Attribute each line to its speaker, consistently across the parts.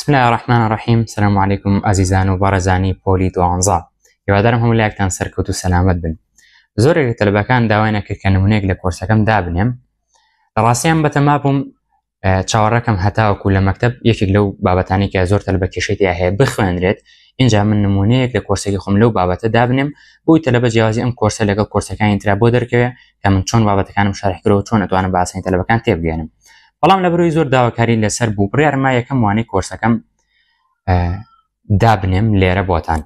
Speaker 1: بسم الله الرحمن الرحیم سلام علیکم ئازیزان و بەڕێزانی پۆلی دوانزە هیوادارم هەموو لایەکتان سەرکەوت و سەلامەت بن زۆرێک لە تەلەبەکان داوای نەکرد کە نمونەیەک لە کۆرسەکەم دابنێم لە ڕاستیان بەتەما بووم چاوەڕەکەم هەتاوەکو لە مەکتب یەکێک لەو بابەتانی کە زۆر تەلبە کێشەی تیا هەیە بخوێنرێت اینجا من نمونەیەک لە کۆرسێکی خۆم لەو بابەتە دابنێم بۆی تەلەبە جیاوازی ئەم کۆرسە لەگەڵ کۆرسەکانی ترا بۆ دەرکەوێ کە من چۆن بابەتەکانم شەرح کردەوە چۆن ئەتوانم بە ئاسانی تەلەبەکان تێبگەێنم بەڵام لە بەرەوەی زۆر داواکاری لەسەر بوو بڕیارما یەکەم وانەی کۆرسەکەم دابنێم لێرە بۆتان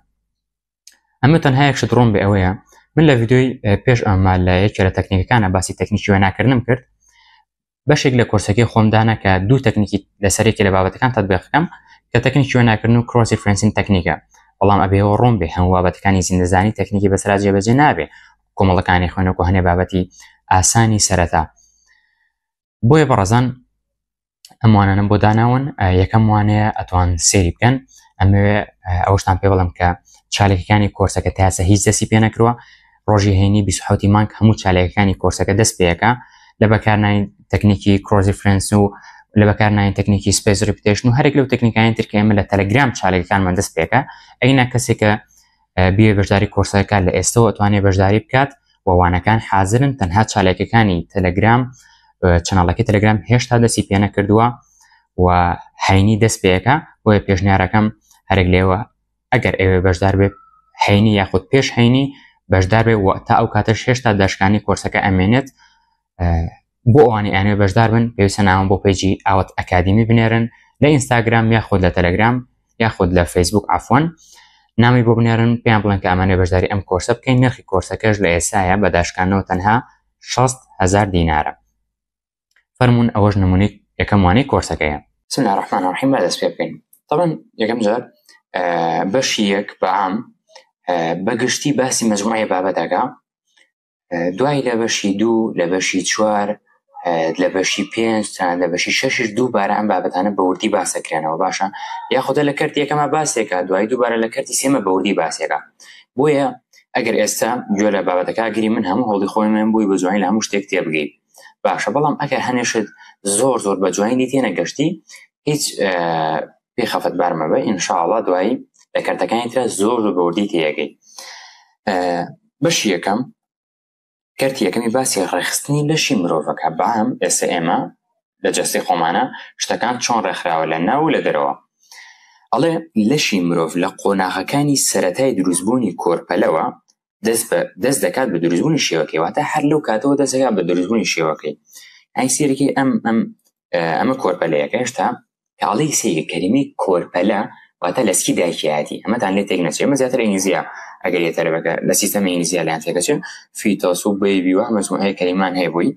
Speaker 1: ئەمە تەنها یەک شت ڕوون بێ ئەوەیە من لە ڤیدیۆی پێش ئەمە لە یەکێ لە تەکنیکەکانە باسی تەکنیکی وێناکردنم کرد بەشێک لە کۆرسەکەی خۆم دانا کە دوو تەکنیکی لەسەر یەکێ لە بابەتەکان تەتبیقەکەم کە تەکنیکی وێناکردن و cross referencing تەکنیکە بەڵام ئەبێەوە ڕوون بێ هەموو بابەتەکانی زیندەزانی تەکنیکی بەسرا جێبەجێ نابێ کۆمەڵەکانی خوێنەکو هەنێ بابەتی ئاسانی سەرەتا بۆیە بەڕێزان ئەم وانانم بۆ داناون یەکەم وانەیە ئەتوان سێری بکەن ئەمەوێ ئەوشتان پێ بڵم کە چالێکەکانی کۆرسەکە تاسە هیچ دەستی پێ نەکردووە ڕۆژی هەینی 27 مانگ هەموو چالێکەکانی کۆرسەکە دەست پێەکە لە بەکارنانی تەکنیکی cross reference و لە بەکارنانی تەکنیکی spaced repetition و هەرێک لەو تەکنیکانی ترکە ئێمە لە تەلەگرام چالێکەکانمان دەست پێەکە ئەینا کەسێکە بیێ بەشداری کۆرسەکە لە ئێستەوە ئەتوانێ بەشداری بکات و وانەکان حازرن تەنها چالاکەکانی تەلەگرام channel ەکەی تەلەگرام هێشتا دەستی پێ نەکردووە و هەینی دەست پێەکە بۆیە پێشنیارەکەم هەرێک لێوە ئەگەر ئەوێ بەشدار بێت هەینی یاخود پێش هەینی بەشدار بێ و تا ئەو کاتەش هێشتا داشکانی کۆرسەکە ئەمێنێت بۆ ئەوانی ئەیانەوێت بەشدار بن پێویستە نامە بۆ page ی ئاوات ئەکادیمی بنێرن لە ئینستاگرام یاخود لە تەلەگرام یاخود لە فەیسبوک عفوەن نامی بۆ بنێرن پێیان بڵێن کە ئەمانێ بەشداری ئەم کۆرسە بکەین نرخی کۆرسەکەش لە ئێسایە بە داشکانەوە تەنها 6 هزار دینارە فەرمونون ئەوەش نمونەی یەکەم وانەی کۆرسەکەیە. بسم الله الرحمن الرحیم با دەست پێ بکەین طبعا یەکەم جار بەشی یەک بە عام بەگشتی باسی مەجموعەی بابەتەکە دوای لە بەشی دوو لە بەشی چوار لە بەشی پێنج تا لە بەشی شەشیش دووبارە ئەم بابەتانە بە وردی باسەکرێنەوە باشە یاخودە لە کەرتی یەکەمە باسێکە دوای دووبارە لە کەرتی سێمە بە وردی باسێکە بۆیە ئەگەر ئێستا گوێ لە بابەتەکە گری من هەموو هەوڵی خۆی من بووی بە جوانی لە هەموو شتێک تێبگەیت باشە بەڵام ئەگەر هەنێشت زۆر زۆر بە جوانی لی تێنەگەشتی هیچ پێ خەفەتبار مەبە ئینشاءڵا دوایی لە کەرتەکانی ترا زۆر زۆر بەوردی تێیەگەی بەشی یەکەم کەرتی یەکەمی باسی ڕێخستنی لەشی مرۆڤەکە بەعام ئێستا ئێمە لە جەستەی خۆمانە شتەکان چۆن ڕێکخراوە لە ناو و لە دەرەوە ئەڵێ لەشی مرۆڤ لە قۆناغەکانی سەرەتای دروستبوونی کۆرپەلەوە دەست بە دەست دەکات بە دروستبوونی شێوەکەی واتە هەر لەو کاتەوە دەست دەکات بە دروستبوونی شێوەکەی ئەی سێرەکەی ئەم ئەم ئەمە کۆرپەلەیەکە هێشتا کاڵی سەیرە کەلیمەی کۆرپەلە واتە لە سکی دایکیایەتی ئەمەتان لێ تێک نەچێ ئەمە زیاتر ئینگلیزیە ئەگەر یە تەلەبەکە لە سیستەمی ئینگلیزیە لایان تێکەچێ fetus و baby و مەجموعەیە کەلیمان هەیە بۆی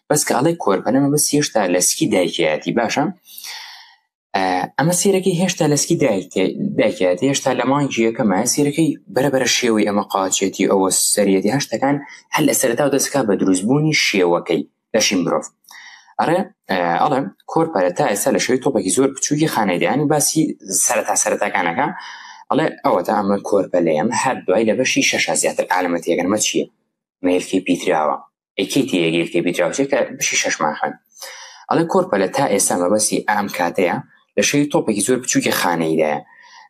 Speaker 1: بەس کە ئەڵێ کۆرپەلە مەبەست هێشتا لە سکی دایکیایەتی باشە ئەمە سیرەکەی هێشتا لە سکی دایکیایەتی هێشتا لە مانگی یەکەمە سیرەکەی بەرەبەرە شێوەی ئەمە قاچێتی ئەوە سەریەتی هەشتەکان هەر لە سەرەتاوە دەستکا بە دروستبوونی شێوەکەی لەشی مرۆڤ ئەڕێ ئەڵێم کۆرپەلە تا ئێستا لە شێوەی تۆپێکی زۆر بچووکی خانەی دەیانی باسی سەرەتا سەرەتاکانەکە ئەڵێ ئەوەتا ئەمە کۆرپەلەیەم هەر دوای لە بەشی شەشە زیاتر عالەمەتیەکەن ئەمە چییە مێلکەی پیتراوە ئەی تێیەگەی کە پیتراوە چیە کە بەشی شەشمان خوێند ئەڵێ کۆرپەلە تا ئێستا مەبەستی ئام کاتەیە لە شێوەی تۆپێکی زۆر بچووکی خانەیدایە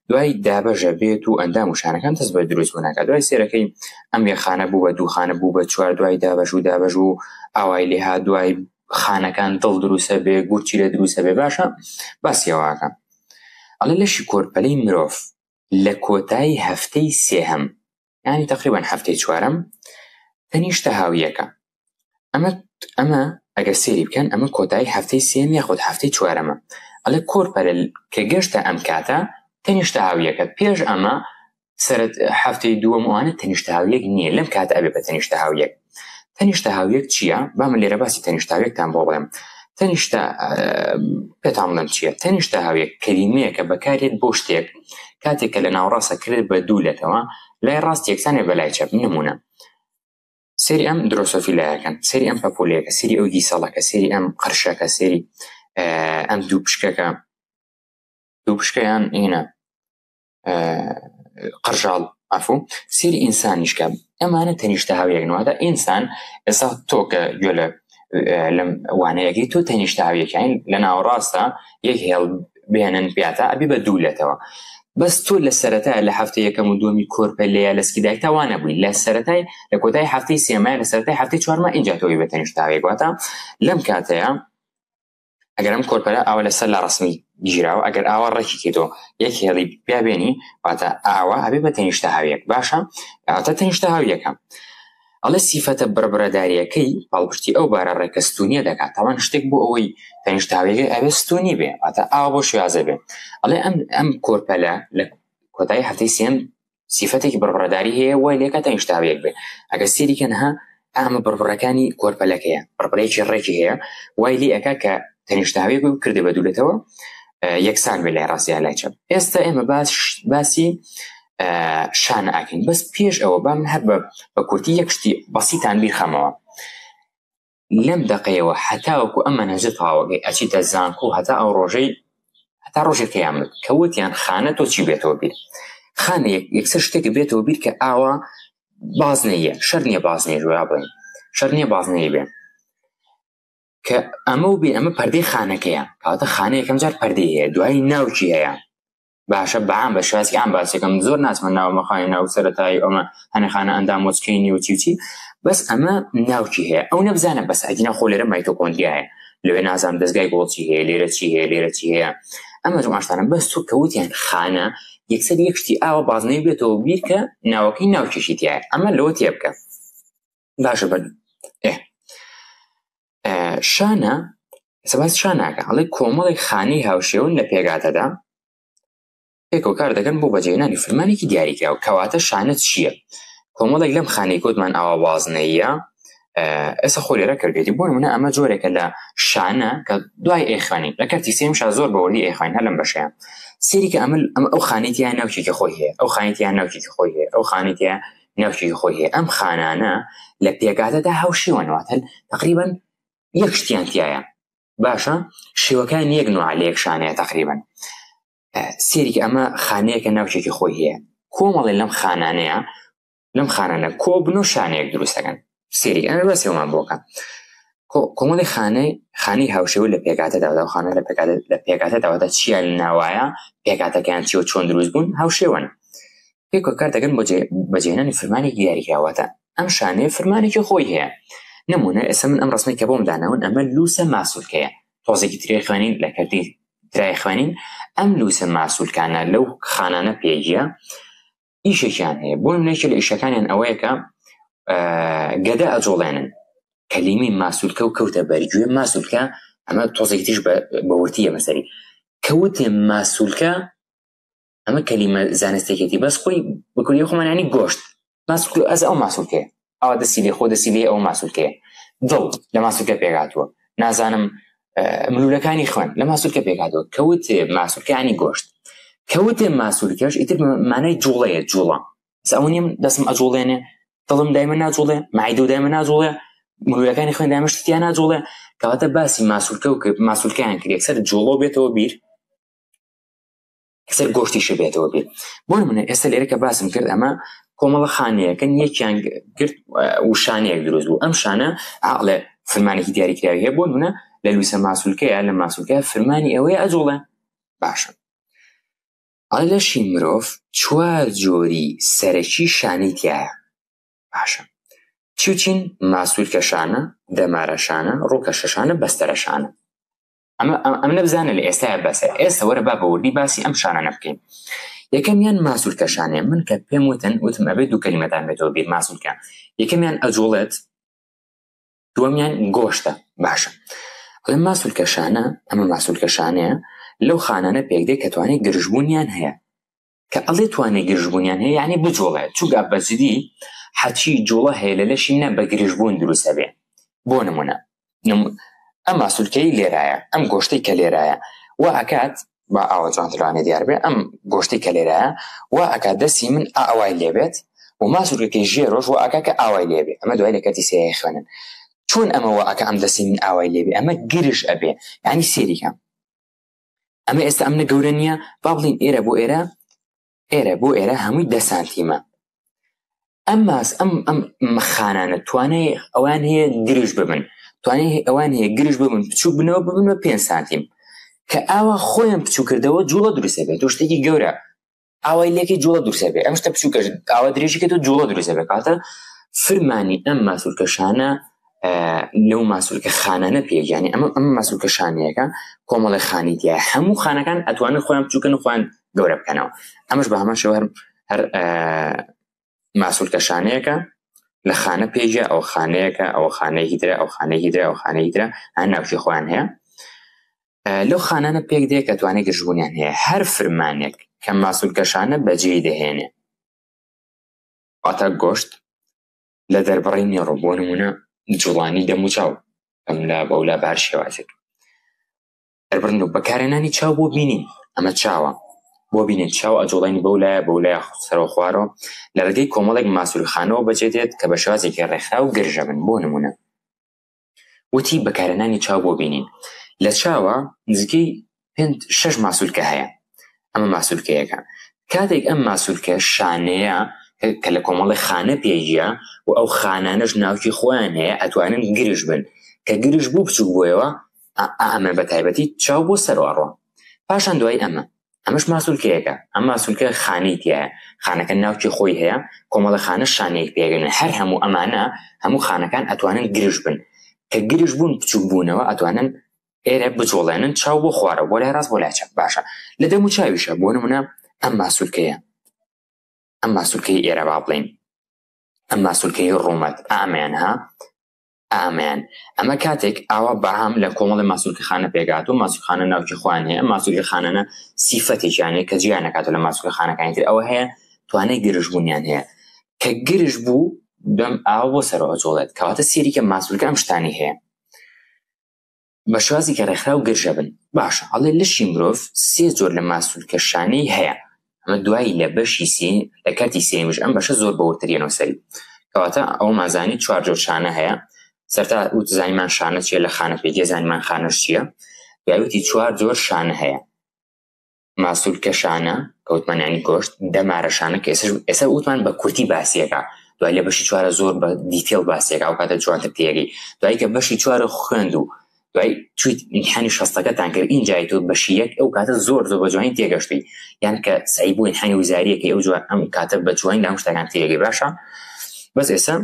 Speaker 1: دوای دابەشە بێت و ئەندام و شانەکان دەست بە دروست بوونەکە دوای سێرەکەی ئەم یە خانە بوو بە دوو خانە بوو بە چوار دوای دابەش و دابەش و ئاوای لێها دوای خانەکان دڵ دروستە بێ گورچی لە دروستە بێ باشە باسی ئەوەکە ئەڵێ لەشی کۆرپەلەی مرۆڤ لە کۆتایی هەفتەی سێهەم یانی تقریبا هەفتەی چوارەم تەنیشتە هاویەکە ئەمە ئەمە ئەگەر سێری بکەن ئەمە کۆتایی هەفتەی سێم یاخود هەفتەی چوارەمە ئەڵێ کۆرپەلە کە گەشتە ئەم کاتە تەنیشتە هاویەکە پێش ئەمە سەرت هەفتەی دووەم وانە تەنیشتە هاویەک نییە لەم کاتە ئەبێ بە تەنیشتە هاویەک تەنیشتە هاویەک چییە؟ با من لێرە باسی تەنیشتە هاویەکتان بۆ بڵێم تەنیشتە پێتان بڵێم چییە تەنیشتە هاویەک کەلیمەیەکە بەکارێت بۆ شتێک کاتێک کە لە ناوەڕاستە کرد بە دوو لەتەوە لای ڕاست یەکسانێ بە لای چەپ نمونە سێری ئەم درۆسۆفیلایەکەن سێری ئەم پەپۆلەیەکە سێری ئەو گیسەڵەکە سێری ئەم قرشەکە سێری ئەم دوو پشکەکە دوو پشکەیان ئینە قڕژاڵ عفو سێری ئینسانیش کە ئەمانە تەنیشتە هاویەک نواتە ئینسان ئێستا تۆ کە گوێ لە لەم وانەیەکەی تۆ تەنیشتە هاویەکین لە ناوەڕاستە یەک هێڵ بێنن پیاتا ئەبی بە دوو لەتەوە بەس تۆ لە سەرەتا لە هەفتە یەکەم و دووەمی کۆرپەلەیە لە سکی دایکتا وانە بووی لە سەرەتای لە کۆتای هەفتەی سێمای لە سەرەتای هەفتەی چوارما ئینجا تۆی بە تەنیشتاوێک واتە لەم کاتەیە ئەگەر ئەم کۆرپەلە ئاوا لەسەر لە ڕسمی گیراوە ئەگەر ئاوا ڕێکی کەیتەوە یەک هێڵی پیابێنی واتە ئاوا ئەبێ بە تەنیشتە هاویەک باشە واتە تەنیشتە هاویەکە ئەڵێ سیفەتە بڕبرەداریەکەی پاڵپشتی ئەو بارە ڕێکە ستونیە دەکات تاوان شتێک بۆ ئەوەی تەنیشتە هاویەکەی ئەبێ ستونی بێ واتە ئاوا بۆ شێوازە بێ ئەڵێ ئەم ئەم کۆرپەلە لە کۆتایی هەفتەی سێم سیفەتێکی بڕبڕەداری هەیە وای لێکا تەنیشت تاویەک بێ ئەگەر سێری کەن ها ئەمە بڕبڕەکانی کۆرپەلەکەیە بڕبڕەیەکی ڕێکی هەیە وای لێ ئەکا کە تەنیشت تاویەک بێ و کردی بە دوولەتەوە یەکسان بێ لای ڕاست یا لای چەپ ئێستا ئێمە باس باسی شانە ئەکەین بەس پێش ئەوە با من هەر بە کورتی یەک شتی بەسیتان بیرخەمەوە لەم دەقەیەوە هەتاوەکو ئەم مەنهەجە تەواوەکەی ئەچیتە زانکۆ هەتا ئەو ڕۆژەی هەتا ڕۆژێک قیامەت کە وتیان خانە تۆ چی بێتەوە بیر خانە یەکسەر شتێک بێتەوە بیر کە ئاوا بازنەیە شەر نییە بازنەیە ژۆیا بڵێن شەر نییە بازنەی بێ کە ئەمە و بێ ئەمە پەردەی خانەکەیە کەواتە خانە یەکەم جار پەردەی هەیە دوایی ناوکی هەیە باشە بەعام بە شێوازی عام باسەکەم زۆر ناچمە ناو مەخانی ناو سەرەتایی ئەمە هەنە خانە ئەندام وەچکەی نیوە چی و چی بەس ئەمە ناوکی هەیە ئەو نەبزانە بەس ئەگینا خۆ لێرە مایتۆکۆندریایە لەوێ نازانم دەستگای گۆڵچی هەیە لێرە چی هەیە لێرە چی هەیە ئەمە جوان شتانە بەس تۆ کەوتیان خانە یەکسەر یەک شتی ئاوە بازنەی بێتەوە بیر کە ناوەکەی ناوکێکی تایە ئەمە لەوە تێ بکە باشە بە ئێ شانە سەباس شاناکە ئەڵێ کۆمەڵێک خانەی هاوشێون لە پێگاتەدا پێکەوە کار دەکەن بۆ بەجێهێنانی فرمانێکی دیاریکراو کەواتە شانە چییە کۆمەڵێک لەم خانەی کۆتمان ئاوا بازنەیە ئێستا خۆ لێرە کردێتی بۆ نمونە ئەمە جۆرێکە لە شانە کە دوای ئەیخوێنین لە کەرتی سێم شا زۆر بەوەردی ئەیخوێن هەر لەم بەشەیە سێری کە ئەمە ئەمە ئەو خانەی تیا ناوچێکی خۆی هەیە ئەو خانەی تیا ناوچێکی خۆی هەیە ئەو خانەی تیا ناوچێکی خۆی هەیە ئەم خانانە لە پێکهاتەدا هاوشێوەن واتە تقریبا یەک شتیان تایە باشە شێوەکان یەک نوع لە یەک شانەیە تقریبا سێریک ئەمە خانەیەکە ناوچێکی خۆی هەیە کۆمەڵێ لەم خانانەیە لەم خانانە کۆبن و شانەیەک دروست دەکەن سێریک ئەمە بەسێومان بۆکە کۆمەڵی خانەی خانی هاوشێوە لە پێکاتە دادا خانە لە پێکاتە لە پێکاتە داواتە چیان ناوایە پێکاتەکان چی و چۆن دروست بوون هاوشێوەن پێکەوە کار دەکەن بۆ بەجێهێنانی فرمانێکی دیاریکراوەتە ئەم شانەیە فرمانێکی خۆی هەیە نمونە ئێستا من ئەم ڕسمەی کە بۆم داناون ئەمە لوسە ماسولکەیە تۆزێکی ترێ خوێنین لە کەرتی ترای خوێنین ئەم لوسە ماسولکانە لەو خانانە پێگیە ئیشێکیان هەیە بۆ نمونەیەکی لە ئیشەکانیان ئەوەیە کە گەدە ئەجوڵێنن کەلیمی ماسولکە و کەوتە بەرگوێ ماسولکە ئەمە تۆزێکی تریش بە وردی مەسەری کەوتێ ماسولکە ئەمە کەلیمە زانستێکێتی بەس خۆی بکوری خۆمان ینی گۆشت ماسولکە ئەز ئەو ماسولکەیە ئەوە دەستی لێ خۆ دەستی لێ ئەو ماسولکەیە دڵ لە ماسولکە پێکهاتووە نازانم ملولەکانی خوێن لە ماسولکە پێکهاتووە کەوتێ ماسولکانی گۆشت کەوتێ ماسولکەش ئیتر مانای جوڵەیە جوڵە ئەو نیم دەستم ئەجوڵێنێ دڵم دایمە ناجوڵێ مایدە و دایمە ناجوڵێ ملولەکانی خوێن دایمە شتیان ناجوڵێ کەواتە باسی ماسولکە و ماسولکەیان کرد یەکسەر جوڵۆ بێتەوە بیر یەکسەر گۆشتیشە بێتەوە بیر بۆ نمونە ئێستا لێرە کە باسم کرد ئەمە کۆمەڵە خانەیەکەن یەکیان گرت و شانەیەک دروست بوو ئەم شانە ئاڵێ فرمانێکی دیاریکراوی هەیە بۆ نمونە لە لوسە ماسولکەیە لە ماسولکە فرمانی ئەوەیە ئەجوڵێ باشە ئەڵێ لەشی مرۆڤ چوار جۆری سەرەکی شانەی تایە باشە چی و چین ماسولکە شانە دەمارە شانە ڕووکەشە شانە بەستەرە شانە ئەمە ئەم نەبزانە لە ئێستایا بەسە ئێستا وەرە با بە وردی باسی ئەم شانانە بکەین یەکەمیان ماسولکە شانەیە من کە پێم وتن وتم ئەبێت دوو کەلیمەتان بێتەوە بیر ماسولکە یەکەمیان ئەجوڵێت دووەمیان گۆشتە باشە ئەڵێ ماسولکە شانە ئەمە ماسولکە شانەیە لەو خانانە پێکدێ کە توانای گرژبوونیان هەیە کە ئەڵێ توانای گرژبوونیان هەیە یعنی بجوڵێ چونکە بە جدی حەچی جوڵە هەیە لە لەشی نە بە گرژبوون دروستە بێ بۆ نمونە ئەم ماسولکەی لێرایە ئەم گۆشتەی کە لێرایە وا ئەکات با ئاوە جوانترانە دیار بێ ئەم گۆشتەی کە لێرایە وا ئەکات دەستی من ئاوای لێبێت و ماسولکەکەی ژێرۆش وا ئەکا کە ئاوای لێبێ ئەمە دوای لە کەرتی سێیە خوێنن چۆن ئەمە وا ئەکا ئەم دەستی من ئاوای لێبێ ئەمە گرژ ئەبێ یعنی سێریکە ئەمە ئێستا ئەمنە گەورە نییە با بڵین ئێرە بۆ ئێرە ئێرە بۆ ئێرە هەمووی دە سانتیمە ئەم ماس ئەم ئەم خانانە توانای ئەوان هەیە گرژ ببن توانای ئەوان هەیە گرژ ببن بچوک بنەوە ببن بە 5 سانتیم. کە ئاوا خۆیان بچووکردەوە جوڵە دروستە بێت تۆ شتێکی گەورە ئاوای لێکی جوڵە دروستە بێ ئەم شتە بچووکەش ئاوا درێژی کە تۆ جوڵە دروستە بێ کاتە فرمانی ئەم ماسولکە شانە لەو ماسولکە خانانە پێگیانی ئەمە ئەم ماسولکە شانەیەەکە کۆمەڵی خانی تیا هەموو خانەکان ئەتوانن خۆیان بچووکن و خۆیان گەورە بکەنەوە ئەمەش بە هەمان شێوە هەر هەر ماسولکە شانەیەکە لە خانە پێگیا ئەو خانەیەکە ئەو خانەیەکی ترە ئەو خانەیەکی ترە ئەو خانەیەکی ترە هەر ناوکی خۆیان هەیە لەو خانانە پێک دێ کە توانای گرژبوونیان هەیە هەر فرمانێک کە ماسولکە شانە بەجێی دەهێنێ واتە گۆشت لە دەربڕینی ڕوو بۆ نمونە جوڵانی دەموچاو ئەملا بەولا بار شێوازێک دەربڕین و بەکارهێنانی چاو بۆ بینین ئەمە چاوە بۆ بینین چاو ئەجوڵێنی بەو لایە بەو لایە سەرەوە خوارەوە لە ڕێگەی کۆمەڵێک ماسولخانەوە بەجێ دێت کە بە شێوازێکی ڕێکخراو گرژە بن بۆ نمونە وتی بەکارهێنانی چاو بۆ بینین لە چاوە نزیکەی پێنج شەش ماسولکە هەیە ئەمە ماسولکەیەکە کاتێک ئەم ماسولکە شانەیە کە لە کۆمەڵی خانە پێگیە و ئەو خانانەش ناوکی خۆیان هەیە ئەتوانن گرژ بن کە گرژ بوو بچوک بۆیەوە ئەمە بە تایبەتی چاو بۆ سەرەوە ئەڕۆ پاشان دوای ئەمە ئەمەش ماسولکەیەکە ئەم ماسولکە خانەی تایە خانەکە ناوکی خۆی هەیە کۆمەڵە خانە شانەیەک پێگەن هەر هەموو ئەمانە هەموو خانەکان ئەتوانن گرژ بن کە گرژ بوون بچوک بوونەوە ئەتوانن ئێرە بجوڵێنن چاو بۆ خوارەوە بۆ لای ڕاست بۆ لای چەپ باشە لە دەم و چاویشە بۆ نمونە ئەم ماسولکەیە ئەم ماسولکەی ئێرە با بڵێین ئەم ماسولکەی ڕوومەت ئامیان ها ئامیان ئەمە کاتێک ئاوا بەهام لە کۆمەڵی ماسولکە خانە پێگات و ماسولخانە ناوکی خۆیان هەیە ماسولکە خانەنە سیفەتێکیان هەیە کە جیا نەکاتەوە لە ماسولکە خانەکانی تر ئەوە هەیە توانای گرژبوونیان هەیە کە گرژ بوو دەم ئاوا بۆ سەرەوە جوڵێت کەواتە سێریکە ماسولکە ئەم شتانی هەیە بە شێوازێکی ڕێکخراو گرژە بن. باشە ئەڵێ لەشی مرۆڤ سێ جۆر لە ماسولکە شانەی هەیە ئەمە دوایی لە بەشی سێ لە کەرتی سێیەمیش ئەم بەشە زۆر بەوردتر یەنەوە سەری کەواتە ئەومان زانی چوار جۆر شانە هەیە سەرتا وت زانیمان شانە چییە لە خانە پێگە زانیمان خانەش چییە دوای وتی چوار جۆر شانە هەیە ماسولکە شانە کە وتمان یانی گۆشت دەمارە شانە کە ئێستا ئێستا وتمان بە کورتی باسیەکە دوای لە بەشی چوارە زۆر بە detail باسیەکە ئەو کاتە جوانتر تێگەی دوای کە بەشی چوارە خوێند و دوای چویت ئیمتیحانی شەستەکەتان کرد ئینجای تۆ بەشی یەک ئەو کاتە زۆر زۆر بە جوانی تێگەشتوی یان کە سعی بۆ ئیمتیحانی وزاریەکەی ئەو جوان ئەم کاتە بە جوانی لە هەموو شتەکان تێگەی باشە بەس ئێستا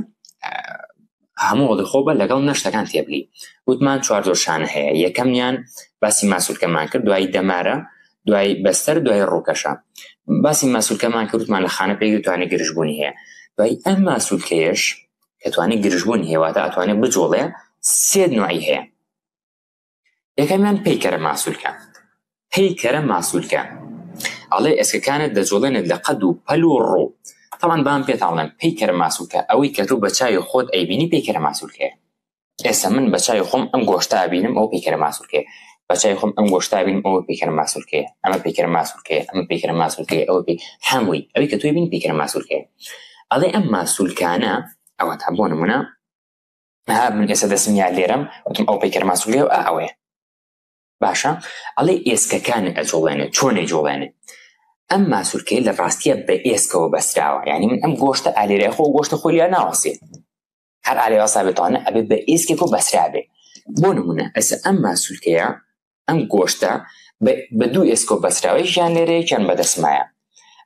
Speaker 1: هەموو وەڵی خۆ بە لەگەڵ نەشتەکان تێبگەی وتمان چوار جۆر شانە هەیە یەکەمیان باسی ماسولکەمان کرد دوایی دەمارە دوای بەستەر دوای ڕووکەشە باسی ماسولکەمان کرد وتمان لە خانە پێک توانێت گرژبوونی هەیە دوای ئەم ماسولکەیەش کە توانێت گرژبوونی هەیە واتە ئەتوانێت بجوڵێ سێ نوعی هەیە یەکەمیان پەیکەرە ماسولکە پەیکەرە ماسولکە ئەڵێ ئێسکەکانت دەجوڵێنێت لە قەد و پەل و ڕوو تەوان بام پێتاڵێن پەیکەرە ماسولکە ئەوەی کە تۆ بە چاوی خۆت ئەیبینی پەیکەرە ماسولکەیە ئێستا من بە چاوی خۆم ئەم گۆشتە بینم ئەو پەیکەرە ماسولکەیە بە چاوی خۆم ئەم گۆشتە بینم ئەوە پەیکەرە ماسولکەیە ئەمە پەیکەرە ماسولکەیە ئەمە پەیکەرە ماسولکەیە ئەوە پێی هەمووی ئەوەی کە تۆی بینی پەیکەرە ماسولکەیە ئەڵێ ئەم ماسولکانە ئەوە تا بۆ نمونە ها من ئێستا دەستم یا لێرەم وتم ئەو پەیکەر ماسولکەیە و ئا ئەوەیە باشە ئەڵێ ئێسکەکان ئەجوڵێنێ چۆن ئەیجوڵێنێ ئەم ماسولکەی لە ڕاستیە بە ئێسکەوە بەستراوە یعنی من ئەم گۆشتە ئالێرە خۆ گۆشتە خۆی لیا ناوەسێ هەر ئالێ واسا بێتوانە ئەبێ بە ئێسکێکەوە بەسرابێ بۆ نمونە ئێستا ئەم ماسولکەیە ئەم گۆشتە بە دوو ئێسکۆ بەسراوە یەکیان لێرە یەکیان بەدەستمایە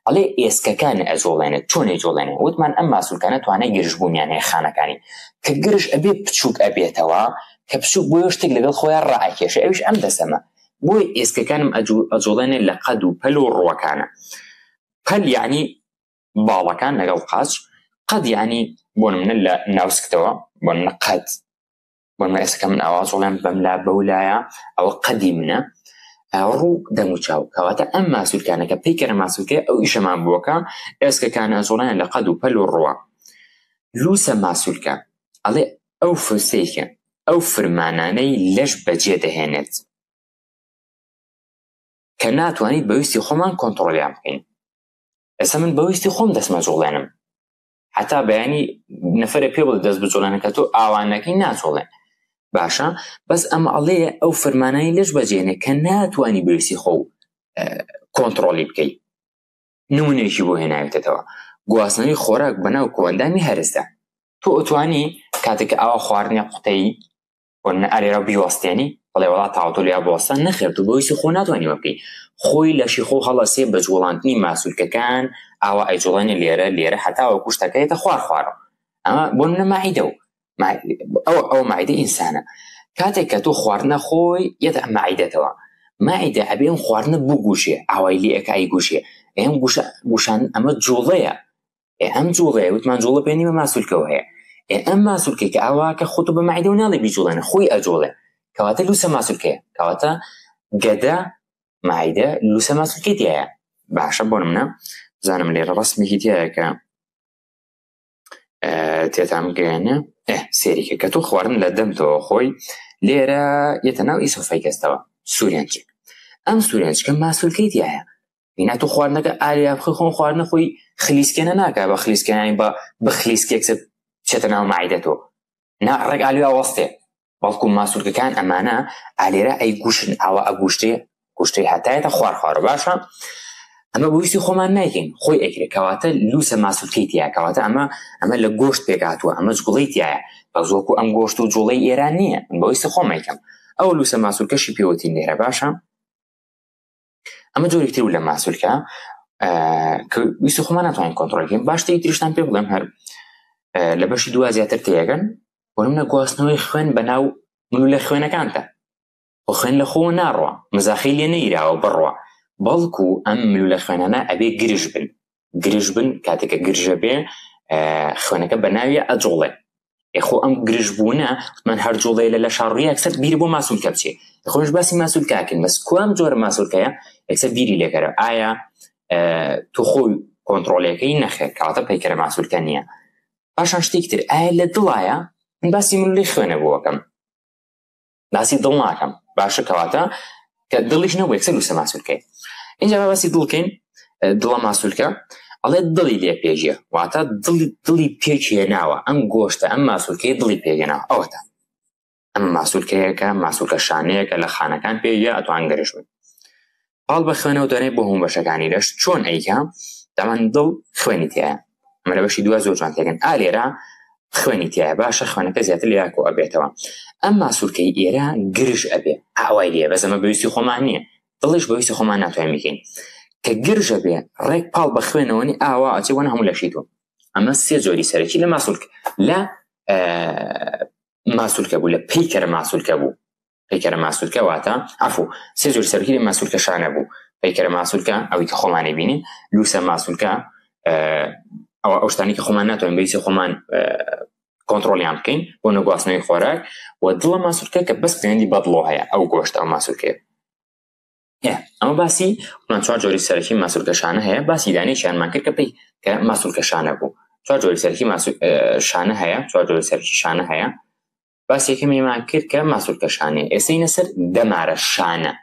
Speaker 1: ئەڵێ ئێسکەکان ئەجوڵێنێت چۆن ئەیجوڵێنێ وتمان ئەم ماسولکانە توانای گرژبوونیان هەیە خانەکانی کە گرژ ئەبێ بچووک ئەبێتەوە کە بچووک بۆیە شتێک لەگەڵ خۆیان ڕائەکێشێ ئەویش ئەم دەسەمە بۆیە ئێسکەکانم ئەجوڵێنێ لە قەد و پەل و ڕووەکانە پەل یعنی باڵەکان لەگەڵ قاچ قەد یعنی بۆ نمونە لە ناوسکتەوە بۆ نمونە قەد بۆ نمونە ئێستا کە من ئاوا جوڵێم بەم لا بەو لایە ئەوە قەدی منە ڕوو دەم و چاو کەواتە ئەم ماسولکانە کە پەیکەرە ماسولکەیە ئەو ئیشەمان بووەکە ئێسکەکان ئەجوڵێن لە قەد و پەل و ڕووە لووسە ماسولکە ئەڵێ ئەو فرسێکە ئەو فرمانانەی لەش بەجێ دەهێنێت کە ناتوانیت بەویستی خۆمان کۆنتڕۆلیان بکەین ئێستا من بەویستی خۆم دەستمە جوڵێنم هەتا بەیانی نەفرە پێ بڵێ دەست بجوڵێنە کە تۆ ئاوانەکەی ناجوڵێ باشە بەس ئەم ئەڵێ ئەو فرمانانی لەش بەجێنێ کە ناتوانانی بویستی خۆ کۆنتترۆلی بکەیت نمونێکی بۆ هێناوێتەوە گواستنەوەی خۆراک بەناو کۆئەندامی هەرسدا تۆ ئەتوانی کاتێک ئاوا خواردنی قوتەی بۆ نە ئالێرا بیوەستێنی. بەڵێ وڵا تاوتۆ لیا بۆستە نەخێر تو بەویستی خۆ ناتوانانی وە بکەی خۆی لەشی خۆ هەڵەسێ بە جوڵاندنی ماسولکەکان ئاوا ئەیجوڵێنێ لێرە لێرە هەتاوەکو شتەکە یەتە خوار خوارەوە ئەمە بۆ نمونە ماعیدە و ئەوە ئەوە ماعیدە ئینسانە کاتێک کە تۆ خواردنە خۆی یەتە ئەم ماعیدەتەوە ماعیدە ئەبێ ئەم خواردنە بگوشێ ئاوای لێ ئەکا ئەیگوشێ ئەم گوشە گوشان ئەمە جوڵەیە ئێ ئەم جوڵەیە وتمان جوڵە پێ نیمە ماسولکەوە هەیە ئێ ئەم ماسولکەی کە ئاوا کە خۆت بە ماعیدە و ناڵێ بیجوڵێنە خۆی ئەجوڵێ کەواتە لوسە ماسولکەیە کەواتە گەدە ماعیدە لوسە ماسولکەی تایە باشە بۆ منە بزانم لێرە ڕسمێکی تایە کە تێتان بگەیەنێ سێریکە کە تۆ خواردن لە دەمتەوە خۆی لێرە یەتە ناو ئیسۆفەیگەستەوە سوورێنچک ئەم سوورێنچکە ماسولکەی تایە ئینا تۆ خواردنەکە ئاریا بخۆی خۆم خواردنە خۆی خلیسکێنە ناکە بە خلیسکێنانی بە بخلیسکێک چێتە ناو مەعیدە تۆ نا ڕێک ئالویا وەستێ بەڵکو ماسولکەکان ئەمانە ئالێرە ئەی گوشن ئاوا ئەگوشتێ گوشتەی هەتایەتە خوار خوارە باشە ئەمە بۆ ویستی خۆمان نایکەین خۆی ئەکرێ کەواتە لوسە ماسولکەی تیا کەواتە ئەمە ئەمە لە گۆشت پێکهاتووە ئەمە جوڵەی تایە بەس وەکو ئەم گۆشت و جوڵەی ئێران نییە من بە ویستی خۆم ئەیکەم ئەو لوسە ماسولکەشی پێوتین لێرە باشە ئەمە جۆرێک تر لە ماسولکە کە ویستی خۆمان ناتوانین کۆنترۆڵ بکەین باشتری تریشتان پێ بڵێم هەر لە بەشی دوا زیاتر تێگەن بۆ نمونە گواستنەوەی خوێن بە ناو ملولە خوێنەکانتە و خوێن لە خۆوە ناڕوا مزاخی لێ نەیراوە بڕوا بەڵکو ئەم ملولە خوێنانە ئەبێ گرژ بن گرژ بن کاتێکە گرژە بێ خوێنەکە بە ناویە ئەجوڵێ خۆ ئەم گرژبوونە من هەر جوڵەیە لە لەشا ڕووی یەکسەر بیر بۆ ماسولکە بچێ خۆش باسی ماسولکاکەین بەس کوام جۆرە ماسولکەیە یەکسەر بیری لێکەرە ئایا تۆ خۆی کۆنتڕۆلەکەی نەخێر کەواتە پەیکەرە ماسولکە نییە پاشان شتێکی تر ئایا لە دڵایە من باسی ملی خوێنە بۆکەم باسی دڵ ناکەم باشە کەواتە کە دڵیش نەبوو یەکسەر لوسە ماسولکەی اینجا با باسی دڵکەین دڵە ماسولکە ئەڵێ دڵی لێ پێژیە واتە دڵی دڵی پێکهێناوە ئەم گۆشتە ئەم ماسولکەی دڵی پێگەنا ئەوەتە ئەم ماسولکەیەکە ماسولکە شانەیەکە لە خانەکان پێیە ئەتوان گەرش بن پاڵ بە خوێنەوە دەنێ بۆ هەموو بەشەکانی لەش چۆن ئەیکا دامان دڵ خوێنی تایە ئەمە لە بەشی دوا زۆر جوان تێگەن ئا لێرە خوێنی تایە باشە خوێنەکە زیاتر لێرا کۆ ئەبێتەوە ئەم ماسولکەی ئێرە گرژ ئەبێ ئاوای لێ بەس ئەمە بەویستی خۆمان نییە دڵیش بەویستی خۆمان ناتوانین بکەین کە گرژە بێ ڕێک پاڵ بە خوێنەوە نی ئاوا ئەچێ بۆ هەموو لەشی تۆ ئەمە سێ جۆری سەرەکی لە ماسولک لە ماسولکە بوو لە پەیکەرە ماسولکە بوو پەیکەرە ماسولکە واتە عەفو سێ جۆری سەرەکی لە ماسولکە شانە بوو پەیکەرە ماسولکە ئەوەی کە خۆمانی بینین لوسە ماسولکە ئەوە ئەو شتانی کە خۆمان ناتوانین بەویستی خۆمان کۆنتڕۆڵیان بکەین بۆ نەگواستنەوەی خۆراک و دڵە ماسولکە کە بەس پەیوەندی بە دڵۆ هەیە ئەو گۆشت ئەو ماسولکەیە ئەمە باسی من چوار جۆری سەرەکی ماسولکە شانە هەیە باسی دانێکیانمان کرد کە پێی کە ماسولکە شانە بوو چوار جۆری سەرەکی شانە هەیە چوار جۆری سەرەکی شانە هەیە باسی یەکەمیمان کرد کە ماسولکە شانەیە ئێسەینە سەر دەمارە شانە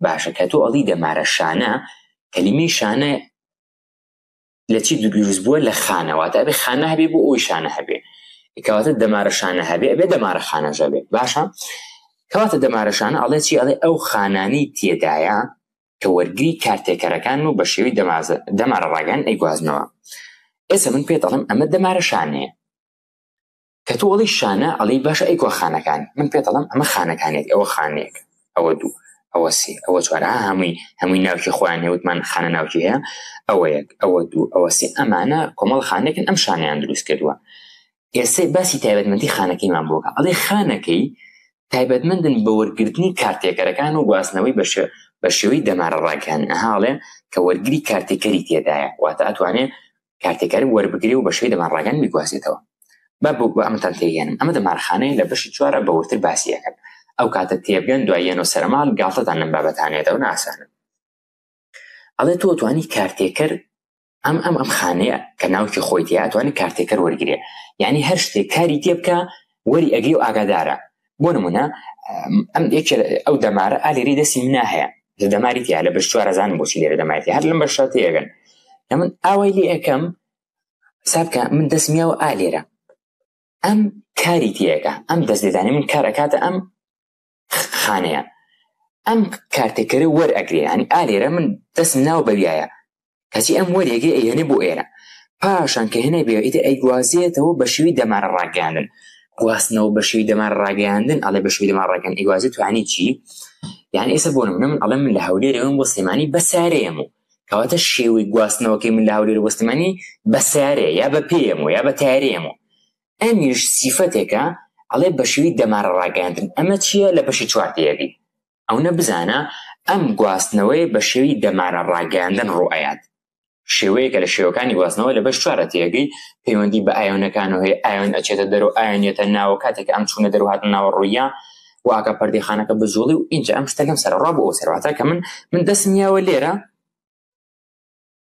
Speaker 1: باشە کە تۆ ئەڵی دەمارە شانە کەلیمەی شانە لە چی دروست بووە لە خانە واتە ئەبێ خانە هەبێ بۆ ئەوی شانە هەبێ کەواتە دەمارە شانە هەبێ ئەبێ دەمارە خانەش هەبێ باشە کەواتە دەمارە شانە ئەڵێ چی ئەڵێ ئەو خانانی تێدایە کە وەرگری کارتێکەرەکان و بە شێوەی دەمارە ڕاگەن ئەیگوازنەوە ئێستا من پێت ئەڵێم ئەمە دەمارە شانەیە کە تۆ ئەڵێی شانە ئەڵێی باشە ئەی کوا خانەکان من پێت ئەڵێم ئەمە خانەکانێتی ئەوە خانەیەک ئەوە دوو ئەوە سێ ئەوە چوار ها هەمووی هەمووی ناوکی خۆیان هەیە وتمان خانە ناوکی هەیە ئەوە یەک ئەوە دوو ئەوە سێ ئەمانە کۆمەڵ خانێکن ئەم شانەیان دروست کردووە ئێستا باسی تایبەتمەندی خانەکەیمان بۆکە ئەڵێ خانەکەی تایبەتمەندن بە وەرگرتنی کارتێکەرەکان و گواستنەوەی بە شێوەی دەمارە ڕاگەیاندن ئەها ئەڵێ کە وەرگری کارتێکەری تێدایە واتە ئەتوانێ کارتێکەر وەربگرێ و بە شێوەی دەمارڕاگەن بیگوازێتەوە با بۆ ئەمەتان تێگەێنم ئەمە دەمارخانەیە لە بەشی چوارە بە ورتر باسی ئەکەن ئەو کاتە تێبگەن دواییەنەوە سەرماڵ گاڵتەتان لەم بابەتانێتەوە ناسانن ئەڵێ تۆ توانی کارتێکەر ئەم ئەم ئەم خانەیە کە ناوکی خۆی تیا ئەتوانێت کارتێکەر وەرگێ یعنی هەر شتێک کاری تێ بکە وەری ئەگری و ئاگادارە بۆ نمونە ئەم یەکێ ئەو دەمارە ئالێری دەستی منا هەیە لە دەماری تیا لە بەش چوارەزانم بۆچی لێرە دەماری هەر لەم بەشە تێگەن لە من ئاوای لێ ئەەکەم سابکە من دەستمیاوە ئا لێرە ئەم کاری تێەکە ئەم دەست لێدانی من کار ئەکاتە ئەم خانەیە ئەم کارتێکەرە وەرئەگرێ ینی ئا لێرە من دەستم ناوە بەویایە کەچی ئەم وەرێگەی ئەیهێنێ بۆ ئێرە پاشان کە هێنای بێ ئیتر ئەیگوازێتەوە بە شێوەی دەمارە ڕاگەیاندن. گواستنەوە بە شێوی دەمار ڕاگەیاندن ئەڵێ بە شێوی دەمار ڕاگەیاندن ئەیگوازێت توانی چی؟ یان ئێستا بۆ نمونە من ئەڵێم من لە هەولێرەوەم بۆ سلێمانی بە سارەیەم و کەواتە شێوەی گواستنەوەکەی من لە هەولێر بۆ سلێمانی بە سارەیە یا بە پێیەم و یا بە تارەیەم و ئەمیش سیفەتێکە ئەڵێ بە شێوی دەمارە ڕاگەیاندن ئەمە چییە لە بەشی چوار تێیەگەی ئەونە بزانە ئەم گواستنەوەی بە شێوی دەمارە ڕاگەیاندن ڕوئەیات شێوەیەکە لە شێوەکانی گواستنەوە لە بەش چوارە تێگەی پەیوەندی بە ئایۆنەکان و هەیە ئایۆن ئەچێتە دەرو ئایۆنیەتە ناوە کاتێک ئەم چوونە دەرو هاتن ناوە ڕوویە واکە پەردەی خانەکە بجوڵی و ئینجا ئەم شتە لەم سەر ڕا بۆ ئەو سەرواتە کە من من دەستم یاوە لێرە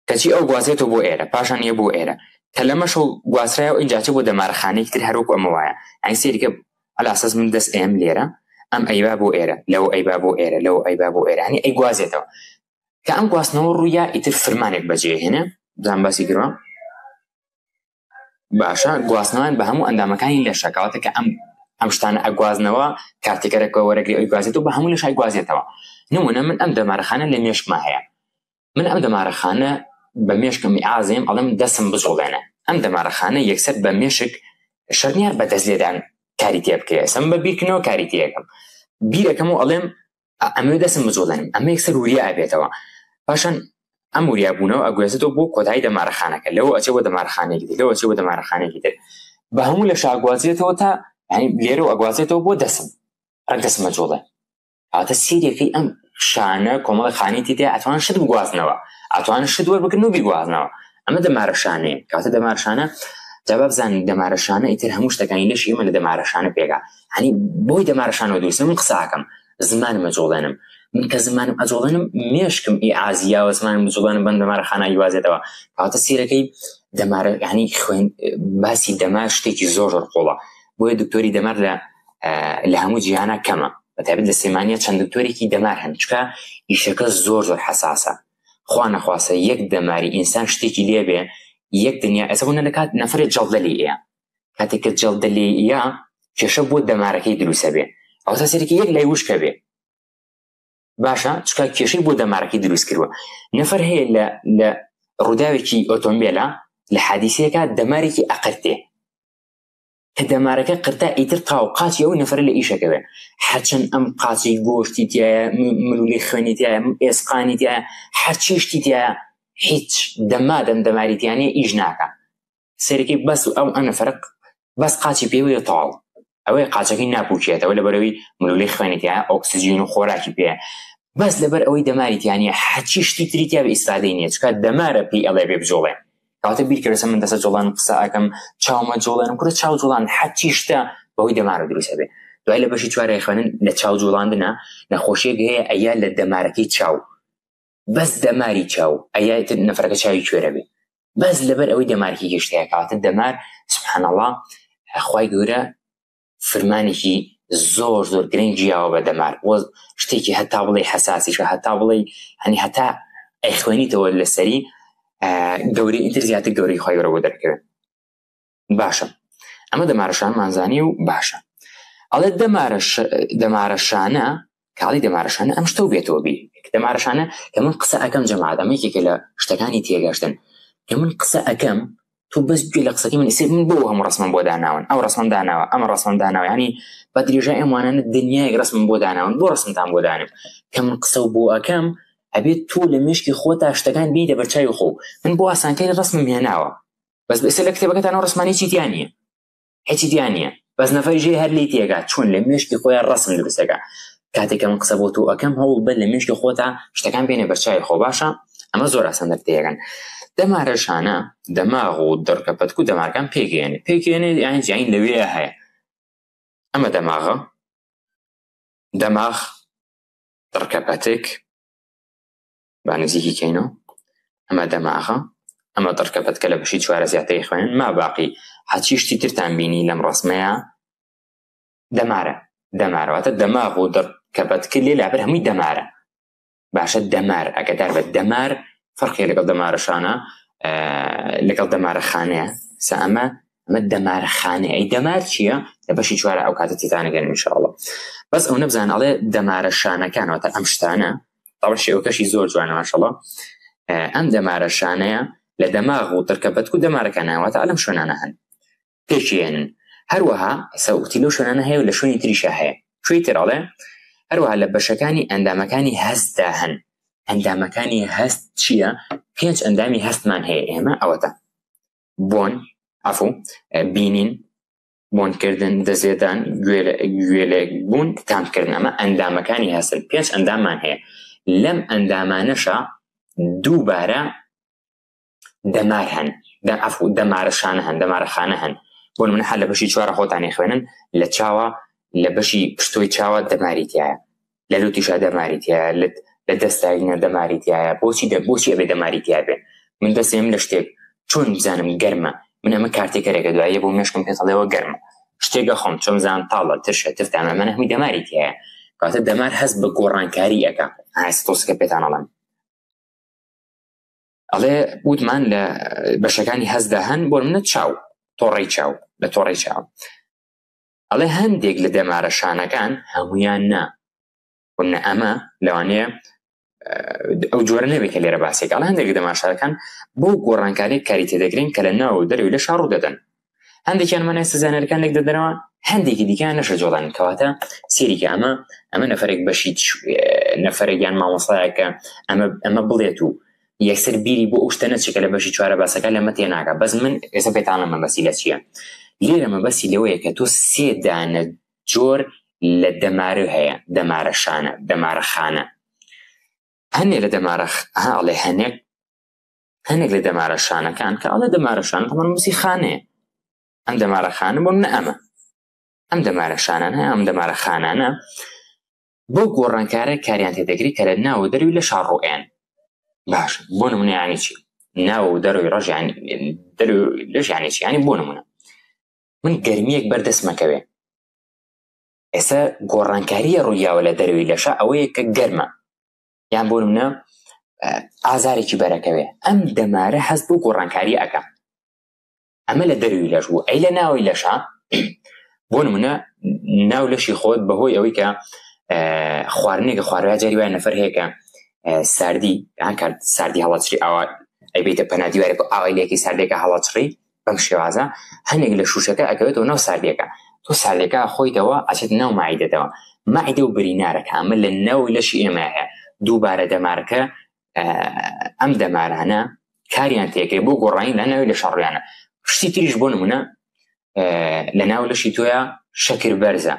Speaker 1: کەچی ئەو گوازێتەوە بۆ ئێرە پاشان یە بۆ ئێرە کە لەمەشەو گوازرایەوە ئینجا چ بۆ دەمارەخانەیەکی تر هەروەکو ئەمە وایە ئەی سەیرکە عەلا ئەساس من دەست ئێم لێرە ئەم ئەیبا بۆ ئێرە لەو ئەیبا بۆ ئێرە لەو ئەیبا بۆ ئێرە هەنی ئەی گوازێتەوە کە ئەم گواستنەوە ڕوویا ئیتر فرمانێک بەجێ هێنێ بزان باسی کردوە باشە گواستنەوەیان بە هەموو ئەندامەکانی لەشە کەواتە کە ئەم ئەم شتانە ئەگوازنەوە کارتێکەرەکە وەرەگری ئەوی گوازێتەوە بە هەموو لەشای گوازێتەوە نمونە من ئەم دەمارەخانە لە مێشکما هەیە من ئەم دەمارەخانە بە مێشکم ئازێم ئەڵێم دەسم بجوڵێنە ئەم دەمارەخانە یەکسەر بە مێشک شەرنیار بە دەست لێدان کاری تێ بکەێ سم بە بیرکردنەوە کاری تێەکەم بیرەکەم و ئەڵێم ئەمەوێ دەسم بجوڵێنم ئەمە یەکسەر وریا ئەبێتەوە پاشان ئەم وریا بوونەوە ئەگوێزێتەوە بۆ کۆتایی دەمارەخانەکە لەوە ئەچێ بۆ دەمارەخانێکی تر لەوە ئەچێ بۆ دەمارەخانێکی تر بە هەموو لە شاگوازێتەوە تا یعنی لێرەوە ئەگوازێتەوە بۆ دەسم ڕێک دەسم ئەجوڵێ کەواتە سیرەکەی ئەم شانە کۆمەڵی خانی تێدا ئەتوان شت بگوازنەوە ئەتوان شت وەربگرن و بیگوازنەوە ئەمە دەمارە شانەیە کەواتە دەمارە شانە جا با بزانین دەمارە شانە ئیتر هەموو شتەکانی لەشی ئێمە لە دەمارە شانە پێکا هەنی بۆی دەمارە شانەوە دروستە من قسە ئەکەم زمانم ئەجوڵێنم من کە زمانم ئەجوڵێنم مێشکم ئیعازیاوە زمانم بجوڵێنم بەم دەمارە خانە ئیوازێتەوە کەواتە سیرەکەی دەمارە یعنی خوێن باسی دەمار شتێکی زۆر زۆر قوڵە بۆیە دکتۆری دەمار لە لە هەموو جیهانە کەمە بەتایبەت لە سلێمانیە چەند دکتۆرێکی دەمار هەن چکە ئیشەکە زۆر زۆر حەساسە خوا نەخواسە یەک دەماری ئینسان شتێکی لێبێ یەک دنیا ئێستا بۆ نەکات نەفرێت جەڵدە لێیە کاتێک کە جەڵدە لێیە کێشە بۆ دەمارەکەی دروستە بێ ئەو تەسەرێکی یەک لای وشکە بێ باشە چکا کێشەی بۆ دەمارەکەی دروست کردووە نەفەر هەیە لە لە ڕووداوێکی ئۆتۆمبیلە لە حادیسەیەکە دەمارێکی ئەقرتێ کە دەمارەکە قرتا ئیتر تاو قاچی ئەو نەفرە لە ئیشەکەوێ هەرچەند ئەم قاچی گۆشتی تایە ملولی خوێنی تایە ئێسقانی تایە هەرچی شتی تایە هیچ دەمادەم دەماری تیانە ئیش ناکە سەرەکی بەس و ئەو ئەنە فەرق بەس قاچی پێوەیە تەواو ئەوەی قاچەکەی ناپوکێتەوە لەبەرەوەی ملولی خوێنی تایە ئۆکسجین و خۆراکی پێ بەس لەبەر ئەوەی دەماری تیانە هەرچی شتی تری تیا بە ئیسفادەی نییە چکات دەمارە پێی ئەڵێ بێ بجوڵێ کەواتە بیرکەرەسە من دەسە جوڵان قسە ئەکەم چاومە جوڵێنم کورە چاو جوڵان هەرچی شتە بەهۆی دەمارە دروست ئەبێ دوای لە بەشی چوارای خوێنن لە چاو جوڵاندنە نەخۆشیەک هەیە ئەیا لە دەمارەکەی چاو بەس دەماری چاو ئەیا تر نەفرەکە چاوی کوێرە بێ بەس لەبەر ئەوەی دەمارکی گەشتەیە کەواتە دەمار سبحان الله خوای گەورە فرمانێکی زۆر زۆر گرنگی یاوە بە دەمار وە شتێکی هەتا بڵێ حەساسیشە هەتا بڵێ هەنی هەتا ئەیخوێنیتەوە لەسەری گەورەی ئیتر زیاتر گەورەی خی گەورە بۆ دەرکەوێت باشە ئەمە دەمارەشانمان زانی و باشە ئەڵێ دەمارەشانە کاڵی دەمارەشانە ئەم شتە و بێتەوە بی دەمارەشانە کە من قسە ئەەکەم جەماعەت ئەمە یەکێکە لە شتەکانی تێگەشتن کە من قسە ئەەکەم تۆ بەس گوێ لە قسەکەی من ئیسێ من بۆ هەموو ڕسمم بۆ داناون ئەو ڕسمم داناوە ئەمە ڕسمم داناوە ینی بە درێژای ئەم وانانە دنیایەک ڕسمم بۆ داناون بۆ ڕسمتان بۆ دانم کە من قسە و بۆ ئەەکەم ئەبێت تۆ لە مشکی خۆتا شتەکان بینیتە بەرچاوی خۆ من بۆ ئاسانکاری ڕسمم هێناوە بەس ئێستا لە کتێبەکەتان ئەو ڕسمانی چی تیا نییە هیچی تیا نییە بەس نەفەری ژێ هەر لێی تێگا چۆن لە مێشکی خۆیان ڕسم دروستەکە کاتێک کە من قسە بۆ تۆ ئەەکەم هەوڵ بە لە مێشکی خۆتا شتەکان بێنێ بەرچاوی خۆ باشە ئەمە زۆر ئاسان دەرتێگەن دەمارەشانە دەماغ و دڕکە پەتک و دەمارەکان پێگەێنێ پێگەێنێ یان جیین لەوێ هەیە ئەمە دەماغە دەماغ دڕکە پەتک با نزیکی کەینەوە ئەمە دەماغە ئەمە دڕکە پەتکە لە بەشی چوارە زیاتری خوێن ما باقی هەچی شتی ترتان بینی لەم ڕسمەیە دەمارە دەمارە واتە دەماغ و دڕکە پەتکە لێ لابر هەمووی دەمارە باشە دەمار ئەگەدار بە دەمار فەرقی لەگەڵ دەمارەشانە لەگەڵ دەمارەخانەیە سا ئەمە ئەمە دەمارەخانەیە ئەی دەمار چییە لە بەشی چوارە ئەو کاتە تێتانەگەن ئینشاءڵڵا بەس ئەو نەبزان ئەڵێ دەمارە شانەکان واتە ئەم شتانە طبعا شێوەکەشی زۆر جوانە ماشەڵڵا ئەم دەمارە شانەیە لە دەماغ و ترکە بەتک و دەمارەکانەوەتە ئەلم شوێنانە هەن پێکێنن. هەروەها سەوتی لەو شوێنانە هەیە و لە شوێنی تریشا هەیە. کوێی تر ئەڵێ هەروەها لە بەشەکانی ئەندامەکانی هەستدا هەن. ئەندامەکانی هەست چییە؟ پێنج ئەندامی هەستمان هەیە ئێمە ئەوەتە بۆن عەفو بینین بۆنکردن دەستلێدان گوێ بوون تامکردن ئەمە ئەندامەکانی هەستن پێنج ئەنداممان هەیە لەم ئەندامانەشا دووبارە دەمار هەن عەفو دەمارە شانە هەن دەمارە خانە هەن بۆ نمونە هەر لە بەشی چوارە خۆتانی خوێنن لە چاوە لە بەشی پشتۆی چاوە دەماری تایە لە لوتیشا دەماری تایە لە لە دەستاینە دەماری تایە بۆچی دە بۆچی ئەبێ دەماری تیا بێ من دەستێم لە شتێک چۆن بزانم گەرمە من ئەمە کارتێکەرێکە دوایە بۆ مێشکم پێ دەڵێەوە گەرمە شتێکە خۆم چۆن زان تاڵە ترشە تفتانە من هەمووی دەماری تایە کاتە دەمار هەست بە گۆڕانکاری ئەەکە ئاستۆسکە پێتان ئەڵێم ئەڵێ وتمان لە بەشەکانی هەستدا هەن بۆ منە چاو تۆڕی چاو لە تۆڕی چاو ئەڵێ هەندێک لە دەمارە شانەکان هەمویان نا نە ئەمە لەوانەیە ئەو جۆرە نەبێت کە لێرە باسێک ئەڵێ هەندێک دەمارشارەکان بۆ گۆڕانکاری کاری تێدەگرن کە لە ناو دەروی لە شاڕوو دەدەن هەندێکیان مانای سزانەرەکان لێک دەدەنەوە هەندێکی دیکە نەشە جۆڵان کەواتە سێریکە ئەمە ئەمە نەفرێک بەشی نەفرێک یان مامۆسایەکە ئەمە ئەمە بڵێت و یەکسەر بیری بۆ ئەو شتە نەچێت کە لە بەشی چوارە باسەکە لەمە تێناگا بەس من ئێستا پێتانە مەبەستی لە چییە لێرە مەبەستی لەوەیە کە تۆ سێ دانە جۆر لە دەمارە هەیە دەمارە شانە دەمارە خانە هەنێ لە دەمارە ئەڵێ هەنێک هەنێک لە دەمارە شانەکان کە ئەڵێ دەمارە شانە تەمان مەبەستی خانەیە ئەم دەمارە خانە بۆ منە ئەمە ئەم دەمارە شانانە ئەم دەمارە خانانە بەو گۆڕانکارە کاریان تێدەگری کە لە ناو و دەروی لە شار ڕوئێن باش بۆ نمونە یانی چی ناو و دەروی ڕەش یانی دەروی لەش یانی چی یانی بۆ نمونە من گەرمیەک بەردەستمەکەوێ ئێستا گۆڕانکاریە ڕوویاوە لە دەروی لەشە ئەوەیە کە گەرمە یان بۆ نمونە ئازارێکی بەرەکەوێ ئەم دەمارە هەست بۆ گۆڕانکاری ئەکا ئەمە لە دەروی لەش بوو ئەی لە ناوی لەشە بۆ نمونە ناو لەشی خۆت بەهۆی ئەوەی کە خواردنێکە خواروە جاری وایە نەفەر هەیە کە ساردی یان کات ساردی هەڵەچری ئاوا ئەی بیتە پەنا دیوارێک و ئاوای لێکی ساردێکە هەڵەچڕی بەم شێوازە هەنێک لە شوشەکە ئەکەوێتەوە ناو ساردیەکە تۆ ساردەکە خۆیتەوە ئەچێت ناو مایدەتەوە مەعدە و برینارەکە ئەمە لە ناو لەشی ئێمە هەیە دووبارە دەمارەکە ئەم دەمارانە کاریان تێکرێ بۆ گۆڕانی لە ناوی لە شەڕیانە شتی تریش بۆ نمونە لە ناو لەشی تۆیا شەکر بەرزە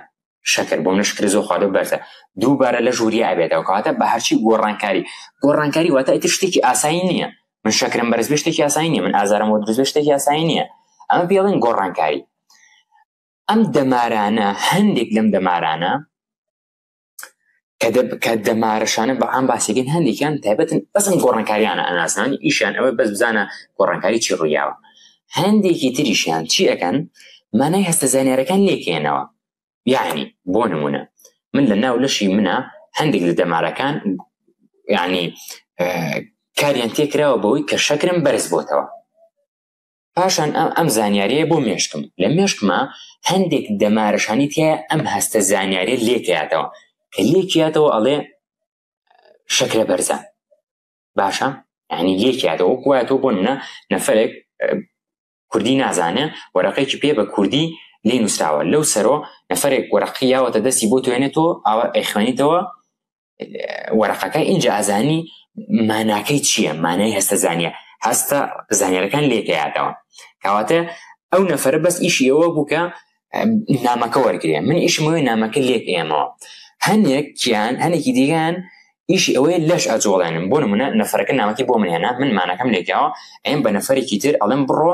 Speaker 1: شەکر بۆ منە شکر زۆر خواردو بەرزە دووبارە لە ژووریا ئەبێتەوە کەواتە بە هەرچی گۆڕانکاری گۆڕانکاری واتە ئیتر شتێکی ئاسایی نییە من شەکرم بەرز بێ شتێکی ئاسایی نییە من ئازارم بۆ دروست بێ شتێکی ئاسایی نییە ئەمە پێڵێن گۆڕانکاری ئەم دەمارانە هەندێک لەم دەمارانە کە دەمارەشانە بە عام باسێکن هەندێکیان تایبەتن بەس ئەم گۆڕانکاریانە ئەناسنان ئیشیان ئەوەی بەس بزانە گۆڕانکاری چی ڕوویاوە هەندێکی تریشیان چی ئەکەن مانای هەستە زانیارەکان لێکێنەوە یعنی بۆ نمونە من لە ناو لەشی منە هەندێک لە دەمارەکان یعنی کاریان تێکراوە بەوەی کە شەکرم بەرز بۆتەوە پاشان ئەم ئەم زانیاریە بۆ مێشکم لە مێشکما هەندێک دەمارەشانی تایە ئەم هەستە زانیاریە لێکیاتەوە کە لێکیاتەوە ئەڵێ شەکرە بەرزە باشە یعنی لێکیاتەوە وەکو وایە تۆ بۆ نمونە نەفرێک کوردی نازانێ وەرەقێکی پێ بە کوردی لێ نووسراوە لەو سەرۆ نەفرێک وەرەقی یاوەتە دەستی بۆ توێنێتەوە ئاوا ئەیخوێنیتەوە وەرەقەکە ئینجا ئازانی ماناکەی چییە مانای هەستە زانیە هەستە زانیارەکان لێکەیاتەوە کەواتە ئەو نەفرە بەس ئیشی ئەوە بوو کە نامەکە وەرگێ من ئیشمەوەی نامەکە لێک ئێمەوە هەنێکیان هەنێکی دیگان ئیشی ئەوەیە لەش ئەجۆڵێنم بۆ نمونە نەفرەکە نامەکی بۆ من هێنا من مانەکەم لێکیاوە ئەم بە نەفرێکی تر ئەڵێم بڕۆ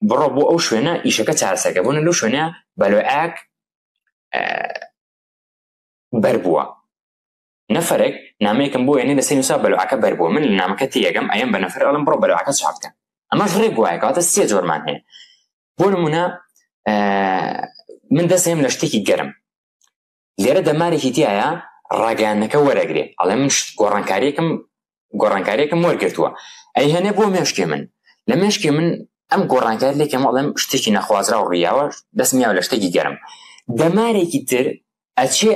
Speaker 1: بڕۆ بۆ ئەو شوێنە ئیشەکە چارەسەرکە بۆنە لەو شوێنە بەلۆئاک بەربووە نەفرێک نامەیەکم بۆ یعنی لەسەر نووسا بەلوعەکە بەربووە من لە نامەکە تێگەم ئەیەم بە نەفر ئەڵم بڕۆ بەلوعەکە چاپ بکە ئەمەش ڕێک وایە کەواتە سێ جۆرمان هەیە بۆ نمونە من دەستێم لە شتێکی گەرم لێرە دەمارێکی تایە ڕاگەیاندنەکە وەرەگرێ ئەڵێ من گۆڕانکاریەکەم گۆڕانکاریەکەم وەرگرتووە ئەی هەنێ بۆ مێشکی من لە مێشکی من ئەم گۆڕانکاری لێکەم ئەڵێم شتێکی نەخوازراو ڕیاوە دەستم یاوە لە شتێکی گەرم دەمارێکی تر ئەچێ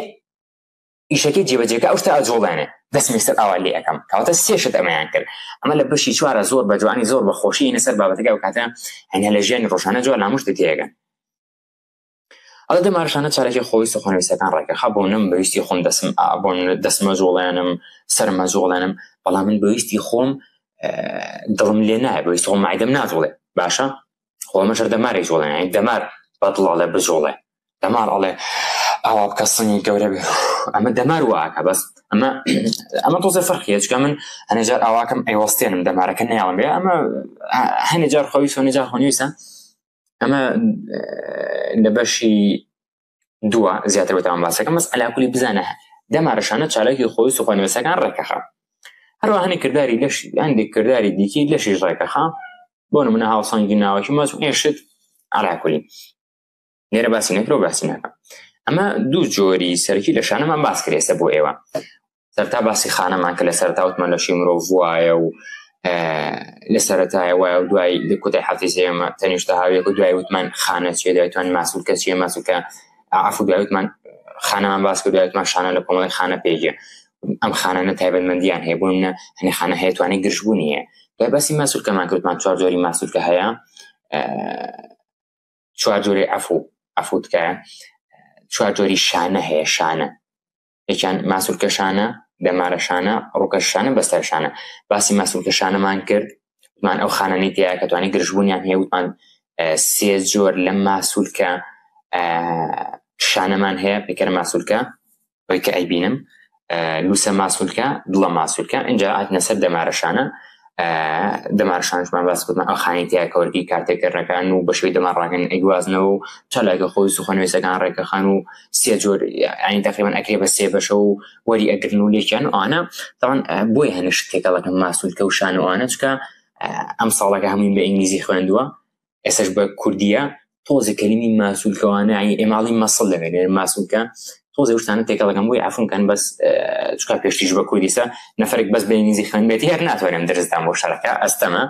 Speaker 1: ئیشەکەی جێبەجێکە ئەو شتە ئەجوڵێنێ دەستم یەکسەر ئاوا لێ ئەکەم کەواتە سێ شت ئەمەیان کرد ئەمە لە بەشی چوارە زۆر بە جوانی زۆر بە خۆشی ئینە سەر بابەتەکە ئەو کاتە هەنیا لە ژیانی ڕۆژانە جوان لاموش تێگەن. ئەڵێ دەمارشانە چالاکی خۆویست و خۆنەویستەکان ڕێکەخا بۆ منم بەویستی خۆم دەسم بۆ دەستمە جوڵێنم سەرمە جوڵێنم بەڵام من بەویستی خۆم دڵم لێ نایە بەویستی خۆم مەعیدەم ناجوڵێ باشە خۆ ئەمە شەر دەمارێک جوڵێن یانی دەمار بەدڵ ئەڵێ بجوڵێ دەمار ئەڵێ ئاوا بکە سنگی گەورە بێ ئەمە دەمار واکە بەس ئەمە ئەمە تۆزە فەرقیە چکە من هەنێ جار ئاواکەم ئەیوەستێنم دەمارەکە نەیاڵم بێ ئەمە هەنێ جار خۆویست هەنێ جار خۆنیویستە ئەمە لە بەشی دووە زیاتر بەتان باسەکەم بەس عەلاکولی بزانە دەمارەشانە چالاکی خۆویست و خۆنوێسەکان ڕێکەخە هەروە هەنێک کرداری لەش هەندێک کرداری دیکی لەشیش ڕێکەخە بۆ نمونە هاوسەنگی ناوەکی مەس ئێشت عەلاکولی لێرە باسی نەکرۆ باسی ناکەم ئەمە دوو جۆری سەرکی لە شانەمان باس کرێسە بۆ ئێوە سەرتا باسی خانەمان کە لە سەرتا وتمان لەشی مرۆڤ وایە و لە سەرەتایە وایە و دوای لە کۆتای حەفتەی سێیەمە تەنیشتە هاویەک و دوای وتمان خانە چیە دوای وتمان ماسولکە چیە ماسولکە عەفو دوای وتمان خانەمان باس کرد دوای وتمان شانە لە کۆمەڵی خانە پێگە ئەم خانانە تایبەتمەندیان هەیە بۆ منە هەنێ خانە هەیە توانای گرژبوونی هەیە دوای باسی ماسولکەمان کردمان چوار جۆری ماسولکە هەیە چوار جۆری عەفو عەفو تکایە چوار جۆری شانە هەیە شانە یەکیان ماسولکە شانە، دەمارە شانە، ڕووکەش شانە، بەستەر شانە. باسی ماسولکە شانەمان کرد، وتمان ئەو خانانەی تیایە کە توانای گرژبوونیان هەیە، وتمان سێ جۆر لە ماسولکە شانەمان هەیە، پێکەرە ماسولکە، ئەوەی کە ئەیبینم، لووسە ماسولکە، دڵە ماسولکە، ئینجا هاتنە سەر دەمارە شانە، دەمار شانشمان باس کردمان ئەو خانەی تیا کە وەرگری کارتێکردنەکان و بە شێوەی دەمار ڕاگەن ئەیگوازنەوە و چالاکە خۆی سوخەنوێسەکان ڕێکەخان و سێ جۆر یانی تقریبا ئەکرێ بە سێ بەشە و وەری ئەگرن و لێکیان و ئەوانە تاوان بۆیە هەنە شت تێکەڵەکەم ماسولکە و شان و ئەوانە چکە ئەم ساڵەکە هەمووی بە ئینگلیزی خوێندووە ئێستاش بە کوردیە تۆزێ کەلیمی ماسولکەوانە یعنی ئێماڵی مەسڵ لەوێ ماسولکە تۆزێ شتانە تێکەڵەکەم بۆی عفون کەن بەس چکا پێشتیش بە کوردیسە نەفرێک بەس بە ئینگلیزی خوێندبێتی هەر ناتوانم درزدام بۆ شەرەکە ئەستەمە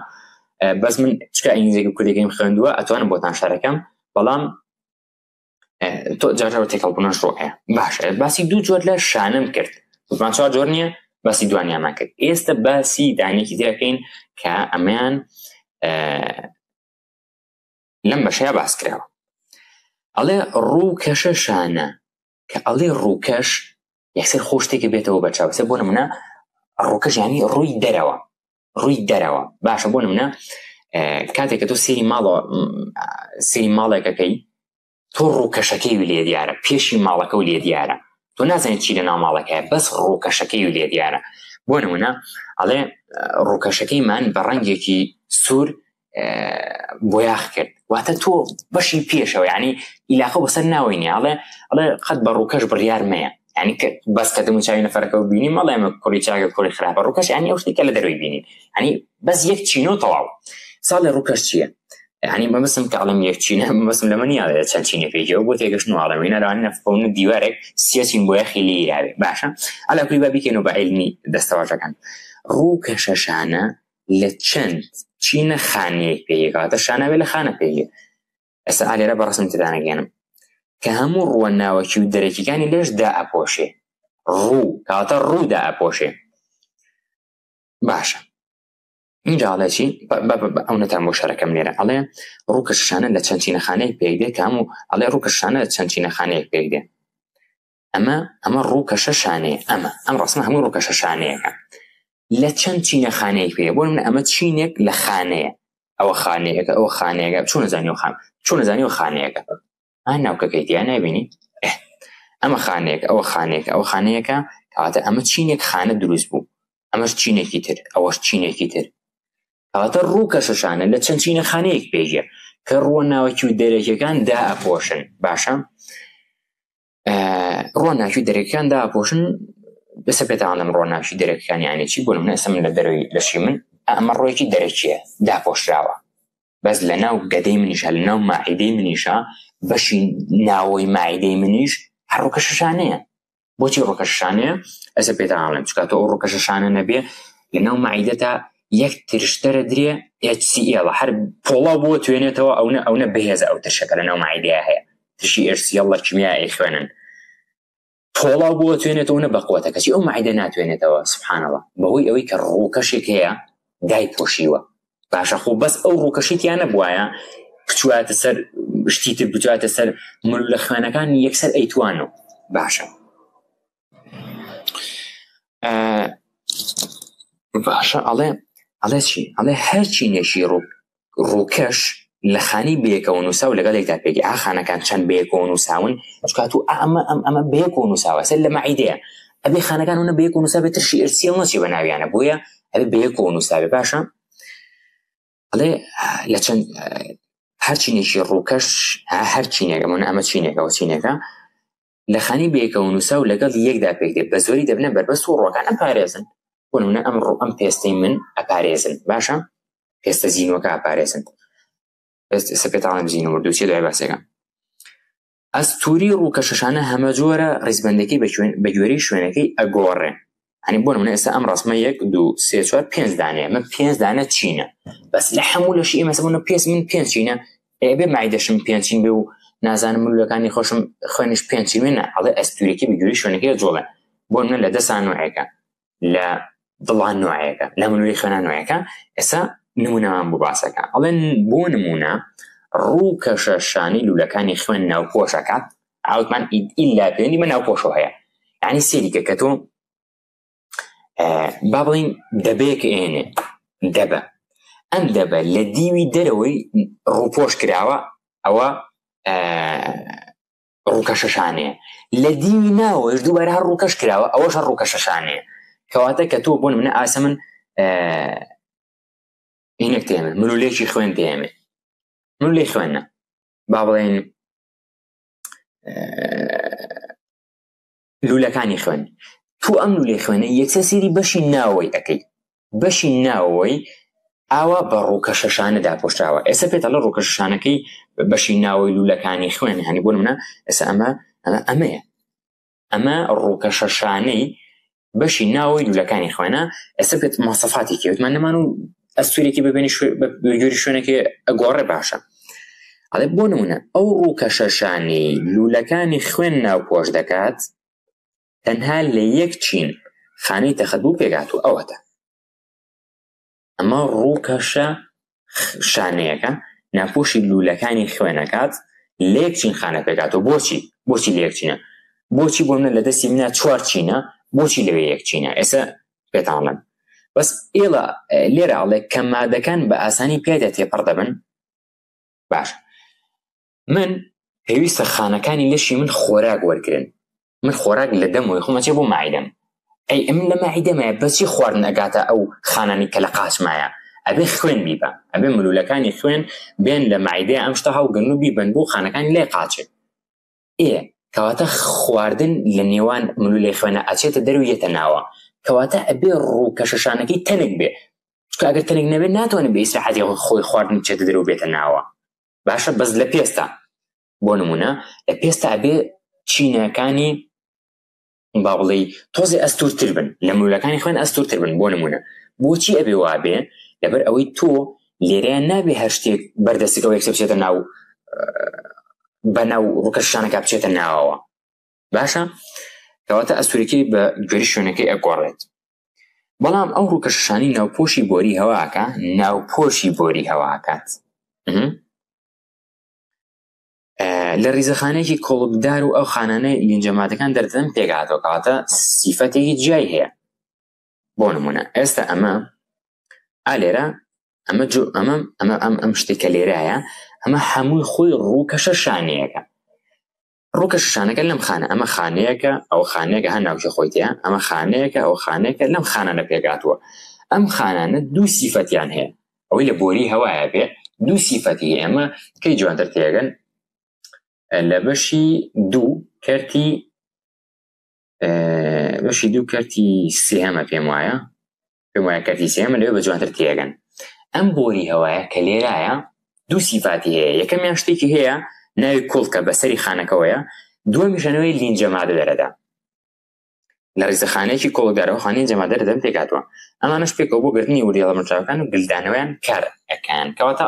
Speaker 1: بەس من چکا ئینگلیزیەکی کوردیەکەیم خوێندووە ئەتوانم بۆتان شەرەکەم بەڵام تۆ جارەوە تێکەڵ بوونەش ڕۆحەیە باشە باسی دوو جۆر لە شانم کرد وتمان چوار جۆر نییە باسی دوانیانمان کرد ئێستا باسی دانێکی ترەکەین کە ئەمەیان لەم بەشەیە باس کراوە ئەڵێ ڕووکەشە شانە کە ئەڵێ ڕووکەش یەکسەر خۆ شتێکە بێتەوە بە چاوسە بۆ نمونە ڕووکەش ینی ڕووی دەرەوە ڕووی دەرەوە باشە بۆ نمونە کاتێک کە تۆ سێری ماڵەوە سێری ماڵێکەکەی تۆ ڕووکەشەکەی و لێ دیارە پێشی ماڵەکە و لێ دیارە تۆ نازانیت چی لە ناو ماڵەکەیە بەس ڕووکەشەکەی و لێ دیارە بۆ نمونە ئەڵێ ڕووکەشەکەیمان بە ڕەنگێکی سوور بۆیاخ کرد واتە تۆ بەشی پێشەوە یعنی ئیلاقە بەسەر ناوەی نیە ئەڵێ ئەڵێ قەت بە ڕووکەش بڕیار مەیە یعنی کە بەس کە دەمو چاوی نەفەرەکە و بینی مەڵێ ئەمە کوڕی چاکە کوڕی خراپە ڕووکەش یعنی ئەو شتێکە لە دەروی بینین یعنی بەس یەک چینۆ تەواو ساڵێ ڕووکەش چییە یعنی مەبەستم کە ئەڵێم یەک چینە مەبەستم لەمە نییە چەند چینە پێکەوە بۆ تێگەشتن و ئاڵێم وینە لەوانەیە نەفقەون و دیوارێک سێ چین بۆیەخی لێ ئیراوێ باشە ئەلا کوری با بیکەینەوە بە عیلمی دەستەواژەکان ڕووکەشە شانە لە چەند چینە خانەیەک پێیەکاتە شاناوێ لە خانە پێیە ئێستا ئالێرە بە ڕسم تدانەگەێنم کە هەموو ڕووە ناوەکی و دەرەکیەکانی لەش دا ئەپۆشێ ڕوو کاتە ڕوو دا ئەپۆشێ باشە اینجا ئەڵێ چی ئەو نەتان بۆ شەرەکەم لێرە ئەڵێ ڕووکە شانە لە چەند چینەخانەیەک پێک دێ کە هەموو ئەڵێ ڕووکە شانە لە چەند چینەخانەیەک پێک دێ ئەمە ئەمە ڕووکەشە شانەیە ئەمە ئەم ڕسمە هەموو ڕووکەشە شانەیەکە لە چەند چینەخانەیەک پێ بۆ من ئەمە چینێک لە خانەیە ئەوە خانەیەکە ئەوە خانەیەکە چۆن زانانی خان چۆن زانانی و خانەیەکە ئا ناوکەکەی تیا نابینی ئەمە خانەیەک ئەوە خانەیەکە ئەوە خانەیەکە کەواتە ئەمە چینێک خانە دروست بوو ئەمەش چینێکی تر ئەوەش چینێکی تر کەواتە ڕووکەشە شانە لە چەند چینە خانەیەک پێگە کە ڕووە ناوەکی و دەرەکیەکان دائەپۆشن باشە ڕۆناکی دەرەکیان داپۆشن بەسە پێتانم ڕۆناکی دەرەکیان یانی چی بۆ منە ئێستا من لە دەرەوەی لەشی من ئەمە ڕۆیەکی دەرەکیە داپۆشراوە بەس لە ناو گەدەی منیشە لە ناو ماعیدەی منیشە بەشی ناوەی ماعیدەی منیش هەر ڕووکەشەشانەیە بۆچی ڕووکەشەشانەیە ئەسە پێتان ئەڵێم چکاتۆ ئەو ڕووکەشەشانە نەبێ لە ناو ماعیدەتا یەک ترشتەرە درێ HCl هەر پۆڵا بۆ توێنێتەوە ئەونە ئەونە بەهێزە ئەو ترشەکە لە ناو ماعیدەیە هەیە ترشی HCl لە کیمیا ئەیخوێنن پۆڵا بۆ توێنێتەوە نە بەقوەتە کەچی ئەو مەعیدە ناتوێنێتەوە سبحان الله بەهۆی ئەوەی کە ڕووکەشێک هەیە دای پۆشیوە باشە خۆ بەس ئەو ڕووکەشی تیا نەبوایە. بچواتە سەر شتی تر بچواتە سەر ملولە خوێنەکان یەکسەر ئەیتوانەوە باشە باشە ئەڵێ ئەڵێ چی ئەڵێ هەر چینێکی ڕوو ڕووکەش لە خانی بەیەکەوە نووساو لەگەڵ یەکدا پێکی ئا خانەکان چەند بەیەکەوە نووساون چکات و ئەمە ئەم ئەمە بەیەکەوە نووساوە سەر لە مەعیدەیە ئەبێ خانەکان ونە بەیەکەوە نووسابێ ترشی ئرسیەڵ نەچێ بە ناویانە بۆیە ئەبێ بەیەکەوە نووسابێ باشە ئەڵێ لە چەند هەر چینێکی ڕووکەش هەر چینێکە من ئەمە چینێکەوە چینێکە لە خانی بەیەکەوە نووساو لەگەڵ یەکدا پێک دێت بە زۆری دەبنە بەربەست و ڕۆکان ئەپارێزن بۆ نمونە ئەم ڕۆ ئەم پێستەی من ئەپارێزن باشە پێستە زینوەکە ئەپارێزن ئێستا پێتاڵم زینوە دووچێ دوای باسێکە ئەستوری ڕووکەشەشانە هەمە جۆرە ڕیزبەندەکەی بە گوێرەی شوێنەکەی ئەگۆڕێ هەنی بۆ نمونە ئێستا ئەم ڕسمە یەک دو سێ چوار پێنج دانەیە من پێنج دانە چینە بەس لە هەموو لەشی ئێمە بوون پێست من پێنج چینە ئێ بێ مایدەشم پێنج چین بێ و نازانم ملولەکانی خۆشم خوێنیش پێنج چین بێ نە ئەڵێ ئەستوورێکی بە گوێرەی شوێنەکەی جوڵێ بۆ نمونە لە دەسان نوعێکە لە دڵان نوعێکە لە ملولی خوێنان نوعێکە ئێستا نمونەمان بۆ باسەکە ئەڵێن بۆ نمونە ڕووکەشە شانی لولەکانی خوێن ناوپۆشەکات ئاوتمان ئیلا پێوەندی بە ناوپۆشەوە هەیە یعنی سێریکە کە تۆ با بڵین دەبەیەک ئێنێ دەبە ئەم دەبە لە دیوی دەرەوەی ڕووپۆش کراوە ئەوە ڕووکەشەشانەیە لە دیوی ناوەش دووبارە هەر ڕووکەش کراوە ئەوەش هەر ڕووکەشەشانەیە کەواتە کە تۆ بۆ منە ئاسە من هینێک تێمێ ملولێکی خوێن تێمێ ملولێ خوێنە با بڵێن لولەکانی خوێن تو ئەم لولەی خوێنە یەکسەر سێری بەشی ناوەی ئەەکەی بەشی ناوەی ئاوا بە ڕووکەشەشانە داپۆشراوە ئێستا پێت ئەڵێ ڕووکەشەشانەکەی بەشی ناوەی لولەکانی خوێن هەنی بۆ منە ئێستا ئەمە ئەمە ئەمەیە ئەمە ڕووکەشەشانەی بەشی ناوەی لولەکانی خوێنە ئێستا پێت ماسەفاتێکی وتمان نەمان و ئەستورێکی ببێنی گوێری شوێنێکی ئەگۆڕێ باشە ئەڵێ بۆ نمونە ئەو ڕووکەشەشانەی لولەکانی خوێن ناوپۆش دەکات تەنها لە یەک چین خانەی تەخت بوو پێکهاتووە ئەوەتە ئەمە ڕووکەشە شانەیەکە ناپۆشی لوولەکانی خوێنەکات لە یەک چین خانە پێکاتەوە بۆچی بۆچی لە یەک چینە بۆچی بۆ منە لە دەستی منە چوار چینە بۆچی لەوێ یەک چینە ئێستا پێتاڵم بەس ئێڵە لێرە ئەڵێ کە مادەکان بە ئاسانی پیادا تێپەڕ دەبن باش من پێویستە خانەکانی لەشی من خۆراک وەرگن من خۆراک لە دەمەوەی خۆم ئەچێ بۆ مەعیدەم ئەی ئەمن لە مەعیدەمایە بەچی خواردن ئەگاتە ئەو خانانی کە لە قاچمایە ئەبێ خوێن بیبە ئەبێ ملولەکانی خوێن بێن لە مەعیدەیە ئەم شتە هەڵگرن و بیبەن بۆ خانەکانی لای قاچێ ئێ کەواتە خواردن لە نێوان ملولەی خوێنە ئەچێتە دەر و یەتە ناوە کەواتە ئەبێ ڕووکەشەشانەکەی تەنک بێ چونکە ئەگەر تەنک نەبێت ناتوانێت بە ئیسراحەتی خۆی خواردن بچێتە دەر و بێتە ناوە باشە بەس لە پێستا بۆ نمونە لە پێستا ئەبێ چینەکانی با بڵێی تۆزێ ئەستورتر بن لە ملولەکانی خوێن ئەستورتر بن بۆ نمونە بۆچی ئەبێ وابێ لەبەر ئەوەی تۆ لێرەیان نابێ هەر شتێک بەردەستەکەەوە یەکسەر بچێتە ناو بەناو ڕووکەشانەکە بچێتە ناوەوە باشە کەواتە ئەستورەکەی بە گوێری شوێنەکەی ئەگۆڕێت بەڵام ئەو ڕووکەشەشانی ناوپۆشی بۆری هەواکە ناوپۆشی بۆری هەواکات لە ریزەخانەیەکی کۆڵکدار و ئەو خانانەی لینجەماتەکان دەردەدەن پێکهاتووە کەواتە سیفەتێکی جیای هەیە بۆ نمونە ئێستا ئەمە ئا لێرە ئەمە جو ئەمە ئەمە ئەم ئەم شتێک کە لێرایە ئەمە هەمووی خۆی ڕووکەشە شانەیەکە ڕووکەشە شانەکە لەم خانە ئەمە خانەیەکە ئەو خانەیەکە هەر ناوکی خۆی تیا ئەمە خانەیەکە ئەو خانەیەکە لەم خانانە پێکهاتووە ئەم خانانە دوو سیفەتیان هەیە ئەوەی لە بۆری هەوایە بێ دوو سیفەتی هەیە ئەمە کەی جوانتر تێگەن لە بەشی دوو کەرتی بەشی دوو کەرتی سێهەمە پێم وایە پێم وایە کەرتی سێهەمە لەوێ بە جوانتر تێگەن ئەم بۆری هەوایە کە لێرایە دوو سیفاتی هەیە یەکەمیان شتێکی هەیە ناوی کوڵکە بەسەری خانەکەوەیە دووەمیشەنەوەی لینجە مادە دەرەدا لە ڕیزەخانەیەکی کۆڵگدارەوە خانەی جەمادەر دەم پێکهاتووە ئەمانەش پێکەوە بۆ گرتنی وردیڵە مرچاوەکان و گلدانەوەیان کار ئەکەن کەواتە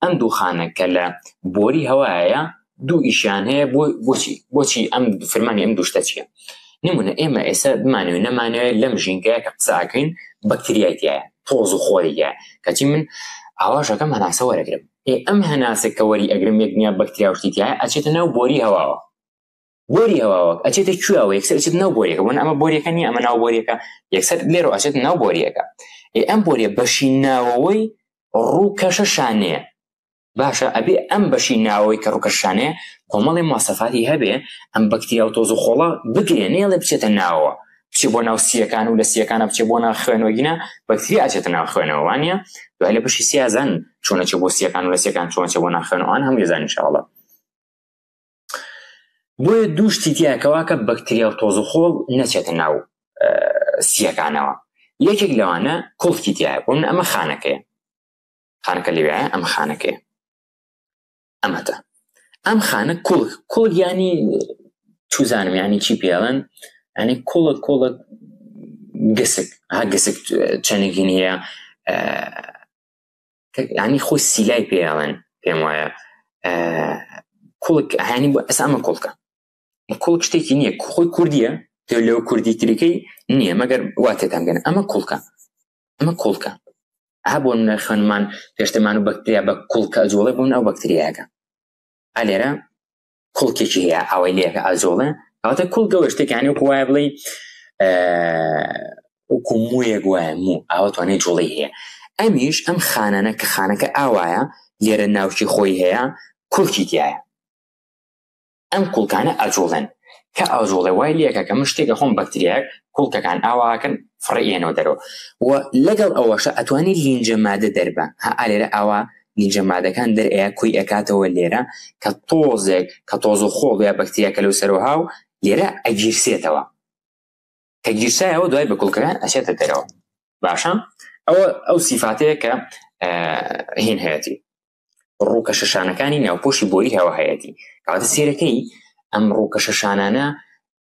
Speaker 1: ئەم دوو خانە کە لە بۆری هەوایە دوو ئیشیان هەیە بۆ بۆچی بۆچی ئەم فرمانی ئەم دوو شتە چییە نمونە ئێمە ئێستا بمانەوێ نەمانەوێت لەم ژینگەیە کە قسە ئەکەین بەکتریای تایە. تۆز و خۆری هەیە کەچی من ئاواشەکەم هەناسە وەرەگرم. ئێ ئەم هەناسە کە وەری ئەگرم یەک دنیا بەکتریا و شتی تیایە ئەچێتە ناو بۆری هەواوە. بۆری هەواوە ئەچێتە کوێوە یەکسەر ئەچێتە ناو بۆریەکە بۆن ئەمە بۆریەکە نییە ئەمە ناو بۆریەکە یەکسەر لێرە ئەچێتە ناو بۆریەکە. ئێ ئەم بۆریە بەشی ناوەوەی ڕووکەشە شانەیە. باشە ئەبێ ئەم بەشی ناوەوەی کە ڕووکەش شانەیە کۆمەڵێ مواسەفاتی هەبێ ئەم بەکتریا و تۆز و خۆڵە بگرێ نەیەڵێ بچێتە ناوەوە بچێ بۆ ناو سیەکان و لە سیەکانە بچێ بۆ ناو خوێنەوە گینا بەکتریا ئەچێتە ناو خوێنەوە وانە دوای لە بەشی سیازان چۆنە چێ بۆ سیەکان و لە سیەکان چۆن چێ بۆ ناو خوێنەوە هەموو زانین ان شاء الله. بۆیە دوو شتی تیا کەواکە بەکتریا و تۆز و خۆڵ نەچێتە ناو سیەکانەوە یەکێک لەوانە کوڵکی تایە بۆ من ئەمە خانەکەیە خانەکە لەوێ ئەم خانەکەیە ئەمەتە ئەم خانە کوڵک کوڵک ینی چوزانم ینی چی پێڵێن ینی کوڵک کوڵک گسک ها گسک چەندێکی نییە ینی خۆی سیلای پێڵێن پێم وایە کوڵک هەنی بۆ ئەسا ئەمە کوڵکە کوڵک شتێکی نییە خۆی کوردیە لەو کوردی تریکەی نییە مەگەر وا تێتان گەن ئەمە کوڵکە ئەمە کوڵکە ها بۆ نمونە خوێنمان پێشترمان و بەکتریا بە کوڵکە ئەجوڵێ بوون ئەو بەکتریاکە ئا لێرە کوڵکێکی هەیە ئاوای لێکە ئەجوڵێ کەواتە کوڵکەوە شتێکانی وەکو وایە بڵێ وەکو مویەک وایە موو ئاوە توانای جوڵەی هەیە ئەمیش ئەم خانانە کە خانەکە ئاوایە لێرە ناوکی خۆی هەیە کوڵکی تایە ئەم کوڵکانە ئەجوڵێن کە ئەجوڵێ وای لێکە کە من شتێکە خۆم بەکتریایەک کوڵکەکان ئاواکەن فڕێنەوە دەرەوە و لەگەڵ ئەوەشە ئەتوانی لینجە مادە دەربە ها ئالێرە ئاوا لینجە مادەکان دەرئەیە کۆی ئەکاتەوە لێرە کە تۆزێک کە تۆز و خۆڵ یا بەکتریاکە لەو سەرەوە و لێرە ئەگیرسێتەوە کە گیرسایەوە دوای بە کوڵکەکان ئەچێتە دەرەوە باشە ئەوە ئەو سیفاتەیە کە هین هەیەتی ڕووکەشە شانەکانی ناوپۆشی بۆری هەوا هەیەتی کەواتە سێرەکەی ئەم ڕووکەشە شانانە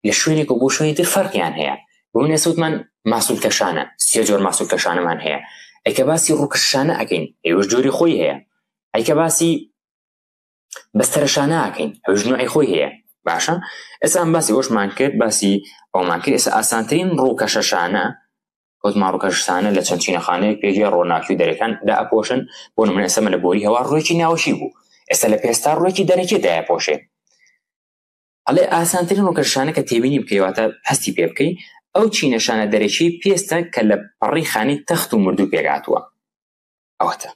Speaker 1: لە شوێنێک و بۆ شوێنی تر فەرقیان هەیە بۆ من ئێستا وتمان ماسولکە شانە سێ جۆر ماسولکە شانەمان هەیە ئەی کە باسی ڕووکەشە شانە ئەکەین ئێوەش جۆری خۆی هەیە ئەی کە باسی بەستەرە شانە ئەکەین ئەوش نوعی خۆی هەیە باشە ئێستا ئەم باسی ئەوشمان کرد باسی ئەومان کرد ئێستا ئاسانترین ڕووکەشە شانە وتمان ڕووکەشانە لە چەند چینەخانەیەک پێگەی ڕۆناکی و دەرەکان دائەپۆشن بۆ نمونە ئێستا لە بۆری هەوا ڕوویەکی ناوەکی بوو ئێستا لە پێستا ڕوویەکی دەرەکی دایەپۆشێ ئەڵێ ئاسانترین ڕووکەشانە کە تێبینی بکەی واتە هەستی پێ بکەی ئەو چینەشانە دەرەکی پێستە کە لە پەڕی خانەی تەخت و مردوو پێکهاتووە ئەوەتە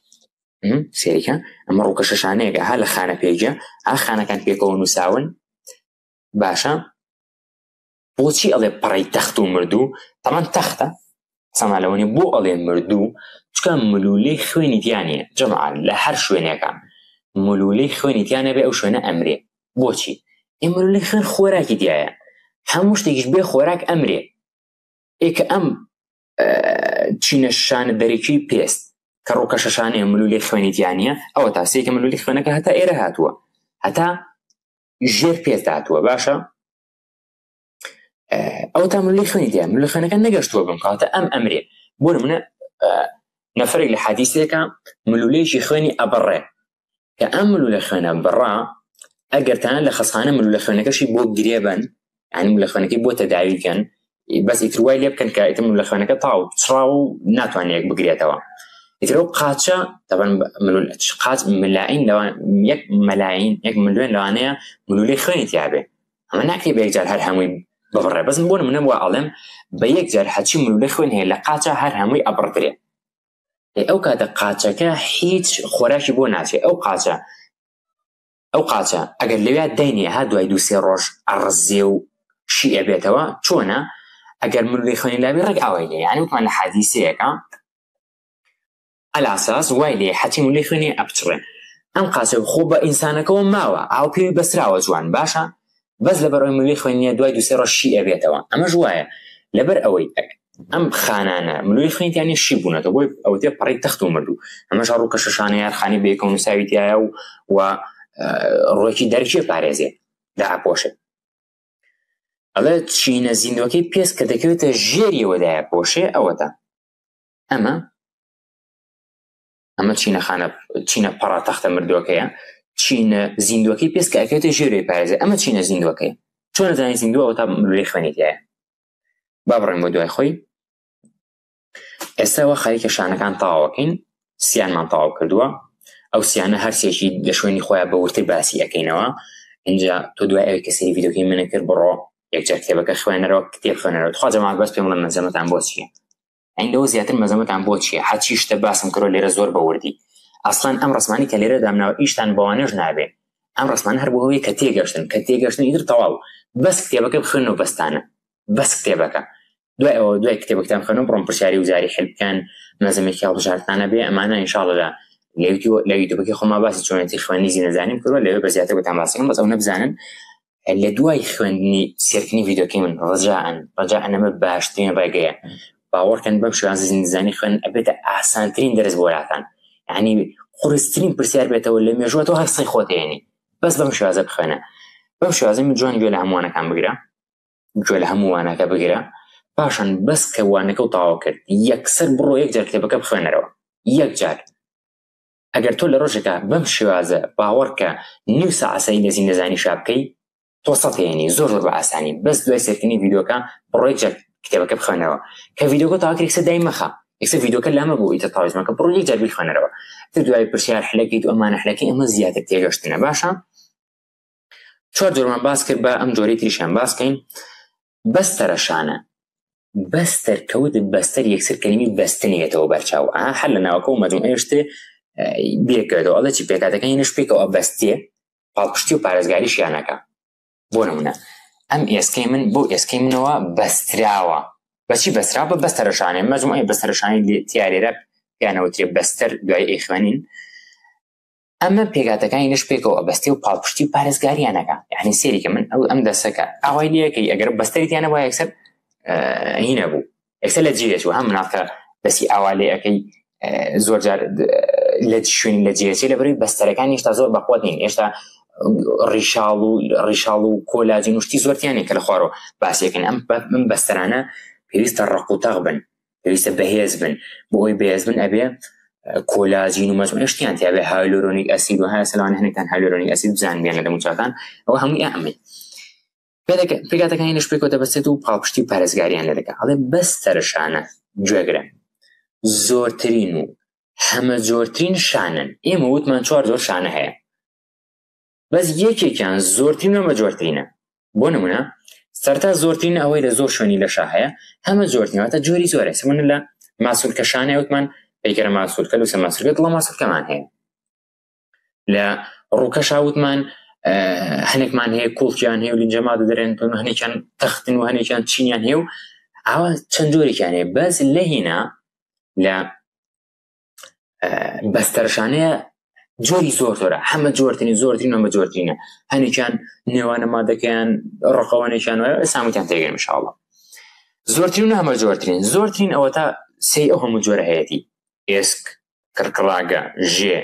Speaker 1: سێریکە ئەمە ڕووکەشە شانەیەکە ها لە خانە پێگە ها خانەکان پێکەوە نووساون باشە بۆچی ئەڵێ پەڕەی تەخت و مردوو تەمان تەختە قسەمان لەوە نیە بۆ ئەڵێ مردوو چکە ملولەی خوێنی تیا نییە جەماعە لە هەر شوێنێکە ملولەی خوێنی تیا نەبێ ئەو شوێنە ئەمرێ بۆچی ئێ ملولەی خوێن خۆراکی تایە هەموو شتێکیش بێ خۆراک ئەمرێ ئێ کە ئەم چینە شانە دەرەکی پێست کە ڕووکەشە شانەیە ملولەی خوێنی تیا نییە ئەوە تا سێکە ملولی خوێنەکە هەتا ئێرە هاتووە هەتا ژێر پێست هاتووە باشە ئەو تا ملی خوێنی تیا ملی خوێنەکە نەگەشتووە بم کاتە ئەم ئەمرێ بۆ نمونە نەفرێک لە حەدیسێکە ملولەیەکی خوێنی ئەبڕێ کە ئەم ملولە خوێنە بڕا ئەگەر تاە لە خەسخانە ملولە خوێنەکەشی بۆ گرێبن یعنی ملولە خوێنەکەی بۆ تەداوی بکەن بەس ئیتر وای لێ بکەن کە ئیتر ملولە خوێنەکە تاو چڕا و ناتوانێت یەک بگرێتەوە ئیتر ئەو قاچە تەبەن قاچ ملاین لەوان یەک مەلاین یەک ملیۆن لەوانەیە ملولەی خوێنی تیابێ ئەمە ناکرێ بە یەکجار هەر هەمووی ببڕێ بەس بۆ نمونە وا ئەڵێم بە یەکجار هەرچی ملولە خوێن هەیە لە قاچە هەر هەمووی ئەبڕدرێ ئەو کاتە قاچەکە هیچ خۆراکی بۆ ناچێ ئەو قاچە ئەو قاچە ئەگەر لەویا داینێ ها دوای دوو سێ ڕۆژ ئەڕزێ و شی ئەبێتەوە چۆنە ئەگەر ملولی خوێنی لاوی ڕێک ئاوای لێ یعنی وتمان لە حادیسەیەکە ئەلاساس وای لێ حەتی ملی خوێنی ئەپچڕێ ئەم قاچە خۆ بە ئینسانەکەەوە ماوە ئاو پێوی بەسراوە جوان باشە بەس لەبەر ئەوەی ملی خوێن نییە دوای دوسێ ڕۆژ شی ئەبێتەوە ئەمەش وایە لەبەر ئەوەی ئەم خانانە ملوی خوێنتیانی شی بوونەتە بۆی ئەوتێ پەڕی تەخت و مردوو ئەمەش ڕوو کە شەشانە یارخانی بەیەکەوە نووساوی تایە و و ڕۆکی دەرکێ پارێزێ داپۆشێ ئەڵێ چینە زیندوەکەی پێست کە دەکەوێتە ژێریەوە دایە پۆشێ ئەوەتە ئەمە ئەمە چینە خانە چینە پەڕە تەختە مردووەکەیە چینە زیندوەکەی پێست کە ئەکەوێتە ژێرێ پارێزێ ئەمە چینە زیندوەکەی چۆن زانی زیندووە ئەوە تا ملولی خوێنی تایە با بڕۆین بۆ دوای خۆی. ئێستا وا خەریکە شانەکان تەواوەکەین سیانمان تەواو کردووە ئەو سیانە هەرسێکی لە شوێنی خۆیان بە ورتر باسی ئەەکەینەوە اینجا تۆ دوای ئەوەی کە سەیری ڤیدیۆکەی منە کرد بڕۆ یەکجار کتێبەکە خوێنەرەوە کتێب خوێنەرەوە تخوا جەماعەت بەس پێم بڵێن مەلزەمەتان بۆ چییە ئەین لەوە زیاتر مەزەمەتان بۆ چییە هەرچی شتە باسم کرۆ لێرە زۆر بە وردی ئەسڵەن ئەم ڕسمانی کە لێرە دامناوە ئیشتان بەوانەش نابێ ئەم ڕسمان هەر بۆ ئەوەیە کە تێگەشتن کە تێگەشتن ئیتر تەواو بەس کتێبەکە بخوێنەوە بەستانە بەس کتێبەکە دوای ئەوە دوای کتێبەکەتان بخوێنەوە بڕۆن پرسیاری وزاری حل بکەن مەزەمێکی هەڵبژاردنانە بێ ئەمانە ئینشاڵڵا لە لە یوتیوب لە یوتیوبەکەی خۆما باسی چۆنێتی خوێندنی زینەزانیم کردووە لەوێ بە زیاتر بۆتان باس دەکەم بەس ئەو نەبزانن لە دوای خوێندنی سێرکردنی ڤیدیۆکەی من ڕەجائەن ڕەجائەن ئەمە باشترین ڕێگەیە باوەڕکەن بەم شێوازە زیندزانی خوێن ئەبێتە ئاسانترین دەرس بۆ لاتان یعنی قورسترین پرسیار بێتەوە لە مێژووە تۆ هەر قسەی خۆت هێنی بەس بەم شێوازە بخوێنە بەم شێوازە من جوان گوێ لە هەمووانەکان بگرە گوێ لە هەموو وانەکە بگرە پاشان بەس کە وانەکە و تەواو کرد یەکسەر بڕۆ یەک جار کتێبەکە بخوێنەرەوە یەک جار ئەگەر تۆ لە ڕۆژێکا بەم شێوازە باوەڕکە نیو ساعە سەری لە زیندەزانی شا بکەی تۆ سەد هێنی زۆر زۆر بە ئاسانی بەس دوای سەرکردنی ڤیدیۆکە بڕۆ یەک جار کتێبەکە بخوێنەوە کە ڤیدیۆکە تەواو کرد یەکسەر دای مەخە یەکسەر ڤیدیۆکە لامە بۆ ئیتر تاویز مەکە بڕۆ یەک جار بیخوێنەرەوە تر دوای پرسیار حلەکەیت و ئەمانە حلەکەی ئەمە زیاتر تێگەشتنە باشە چوار جۆرمان باس کرد بە ئەم جۆرەی تریشیان باس کەین بەستەرە شانە بەستەر کەوت بەستەر یەکسەر کەلیمی بەستنیەتەوە بەرچاو ئا هەر لە ناوەکە و مەجموعەیە شتێ بێکەوێتەوە ئەڵێ چی پێکاتەکانی نش پێکەوە بەستێ پاڵپشتی و پارێزگاریشیانەکە بۆ نمونە ئەم ئێسکەی من بۆ ئێسکەی منەوە بەستراوە بەچی بەسترا بە بەستەرەشانێ مەجموعەی بەستەرەشانی تیارێرە پیانەوترێ بەستەر دوای ئەیخوێنین ئەمە پێکهاتەکانی لەش پێکەوە ئەبەستێ و پاڵپشتی و پارێزگاریان ئەکا یعنی سێری کە من ئەو ئەم دەسەکە ئاوای لەکەی ئەگەر بەستەری تیانە وایە یەکسەر هینە بوو یەکسەر لە جێ چوو هەم مناڵکە دەستی ئاوا لێ ئەەکەی زۆر جار لە شوێنی لە جێچێ لە بەروی بەستەرەکان هێشتا زۆر بەقوت نین هێشتا ڕیشاڵ و ڕیشاڵ و کۆلاجین و شتی زۆرتیانێک کە لە خوارەوە باسیەکەن ئەم من بەستەرانە پێویستە ڕق و تەق بن پێویستە بەهێز بن بۆ ئەوەی بەهێز بن ئەبێ کۆلاجین و مەجموعە شتیان تیابێ hyaluronic acid و هەیە سەلوان هەنێکتان hyaluronic acid بزانن بیان لە دەموچاوتان ئەوە هەمووی ئەمەی پێکهاتەکانی لەش پێکەوە دەبەستێت و پاڵپشتی و پارێزگاریان لێ دەکات ئەڵێ بەس سەرشانە گوێگرە زۆرترین و هەمە جۆرترین شانن ئێمە وتمان چوار زۆر شانە هەیە بەس یەکێکیان زۆرترین و مەجۆرترینە بۆ نمونە سەرتا زۆرترین ئەوەی لە زۆر شوێنی لەشا هەیە هەمە زۆرترین واتە جۆری زۆرە سمونە لە ماسولکە شانە وتمان پەیکەرە ماسولکە لوسە ماسولکە دڵە ماسولکەمان هەیە لە ڕووکەشا وتمان هەنێکمان هەیە کوڵکیان هەیە و لینجەما دەدرێن و هەنێکیان تەختن و هەنێکیان چینیان هەیە و ئاوا چەند جۆرێکیان هەیە بەس لە هینا لە بەستەرشانەیە جۆری زۆر زۆرە هەمە جۆرترین زۆرترین هەمە جۆرترینە هەنێکیان نێوانە مادەکەیان ڕقەوەنێکیان وایە سامتیان تێگەن مشاڵە زۆرترین و هەمە جۆرترین زۆرترین ئەوە تا سەی ئەو هەموو جۆرە هەیەتی ئێسک کڕکڕاگە ژێ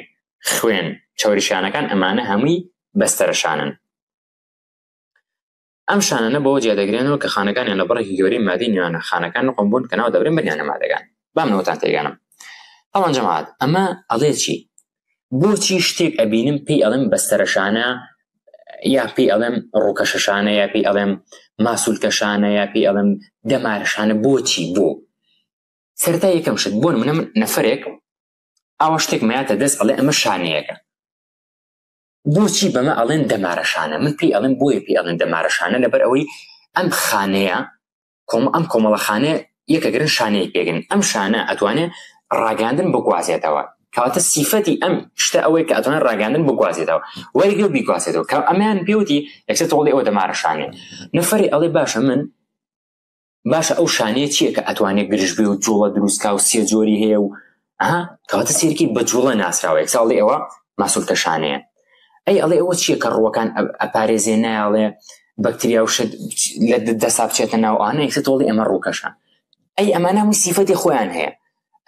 Speaker 1: خوێن چوریشانەکان ئەمانە هەمووی بەستەرەشانن ئەم شانانە بەوە جیا دەکرێنەوە کە خانەکانیان لە بڕێکی گەورەی مادەی نێوانە خانەکان نوقم بوون کە ناو دەبرێن بە نیانە مادەکان. با من ئەوەتان تێگەنم. تەبعەن جەماعەت ئەمە ئەڵێ چی؟ بۆچی شتێک ئەبینم پێی ئەڵێم بەستەرەشانە یا پێی ئەڵێم ڕووکەشەشانە یا پێی ئەڵێم ماسولکەشانە یا پێی ئەڵێم دەمارەشانە بۆچی بۆ؟ سەرەتا یەکەم شت بۆ نمونە من نەفەرێک ئاوا شتێک مایاتە دەست ئەڵێ ئەمە شانەیەکە بۆچی بەمە ئەڵێن دەمارەشانە؟ من پێی ئەڵێم بۆیە پێی ئەڵێن دەمارەشانە لەبەر ئەوەی ئەم خانەیە کۆم ئەم کۆمەڵە خانەیە یەکەگرن شانەیەک پێگرن ئەم شانە ئەتوانێ ڕاگەاندن بگوازێتەوە کەواتە سیفەتی ئەم شتە ئەوەی کە ئەتوانێت ڕاگەاندن بگوازێتەوە وەرگێ و بیگوازێتەوە کە ئەمیان پێوتی یەکسەر تۆڵی ئەوە دەمارەشانێ نەفەری ئەڵێ باشە من باشە ئەو شانەیە چییە کە ئەتوانێت گرژ بێ و جوڵە دروستکا و سێ جۆری هەیە و ها کەواتە سێرکی بە جوڵە ناسراوە یەکساڵی ئەوە ماسولکە شانەیە ئەی ئەڵێ ئەوە چییە کە ڕووەکان ئەپارێزێ نایاڵێ بەکتریا و شت لە دەسا بچێتە ناو ئانە یەکسەر تۆڵی ئەمە ڕووکەشە ئەی ئەمانە هەموو سیفەتی خۆیان هەیە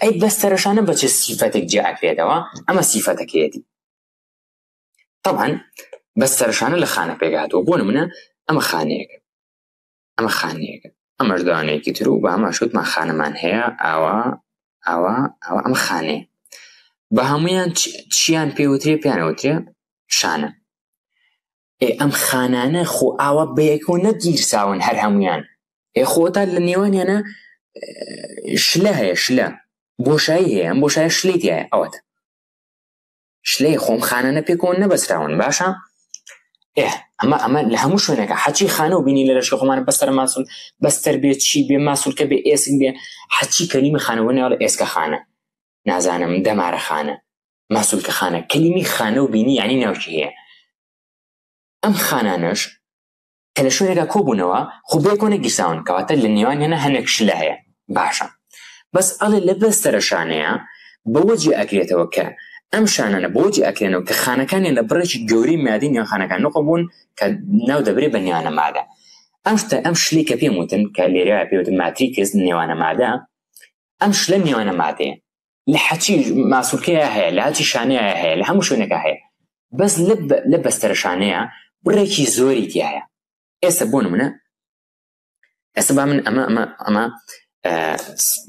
Speaker 1: ئەی بەستەرەشانە بە چ سیفەتێک جیا ئەکرێتەوە ئەمە سیفەتەکەیەتی طبعا بەستەرەشانە لە خانە پێکهاتووە بۆ نمونە ئەمە خانەیەکە ئەمە خانەیەکە ئەمەش دانەیەکی تر و بە هەمان شوتمان خانەمان هەیە ئاوا ئاوا ئاوا ئەم خانەیە بە هەمویان چیان پێوترێ پیانەوترێ شانە ئێ ئەم خانانە خۆ ئاوا بەیەکەوە نەگیرساون هەر هەمویان ئێ خۆتا لە نێوانیانە شلە هەیە شلە. بۆشایی هەیە ئەم بۆشایە شلەی تیایە ئەوەتە شلەی خۆم خانانە پێکەوە نەبەستراون باشە ئێ ئەمە ئەمە لە هەموو شوێنەکە حەچی خانە و بینی لە لەشکە خۆمان بەستەر ماسول بەستەر بێ چی بێ ماسولکە بێ ئێسک بێ حەچی کەلیمی خانەوە ناڵە ئێسکە خانە نازانم دەمارە خانە ماسولکە خانە کەلیمی خانە و بینی یعنی ناوکی هەیە ئەم خانانەش کە لە شوێنێکا کۆبوونەوە خۆ بەیەکەوە نەگیرساون کەواتە لە نێوانیانە هەنێک شلە هەیە باشە بەس ئەڵێ لە بەستەرە شانەیە بەوە جێ ئەکرێتەوە کە ئەم شانانە بەوە جێ ئەکرێنەوە کە خانەکانیان لە بڕێکی گەورەی مادەی نێوان خانەکان نقڵ بوون کە ناو دەبرێ بە نێوانە مادە ئەم شتە ئەم شلی کە پێم وتن کە لێرە پێوتن ماتریکس نێوانە مادە ئەم شلە نێوانە مادەیە لە حەچی ماسولکەیە هەیە لە هەچی شانەیە هەیە لە هەموو شوێنەکە هەیە بەس لە بەستەرە شانەیە بڕێکی زۆری تایە ئێستا بۆ نمونە ئێستا با من ئەمە ئەمە ئەمە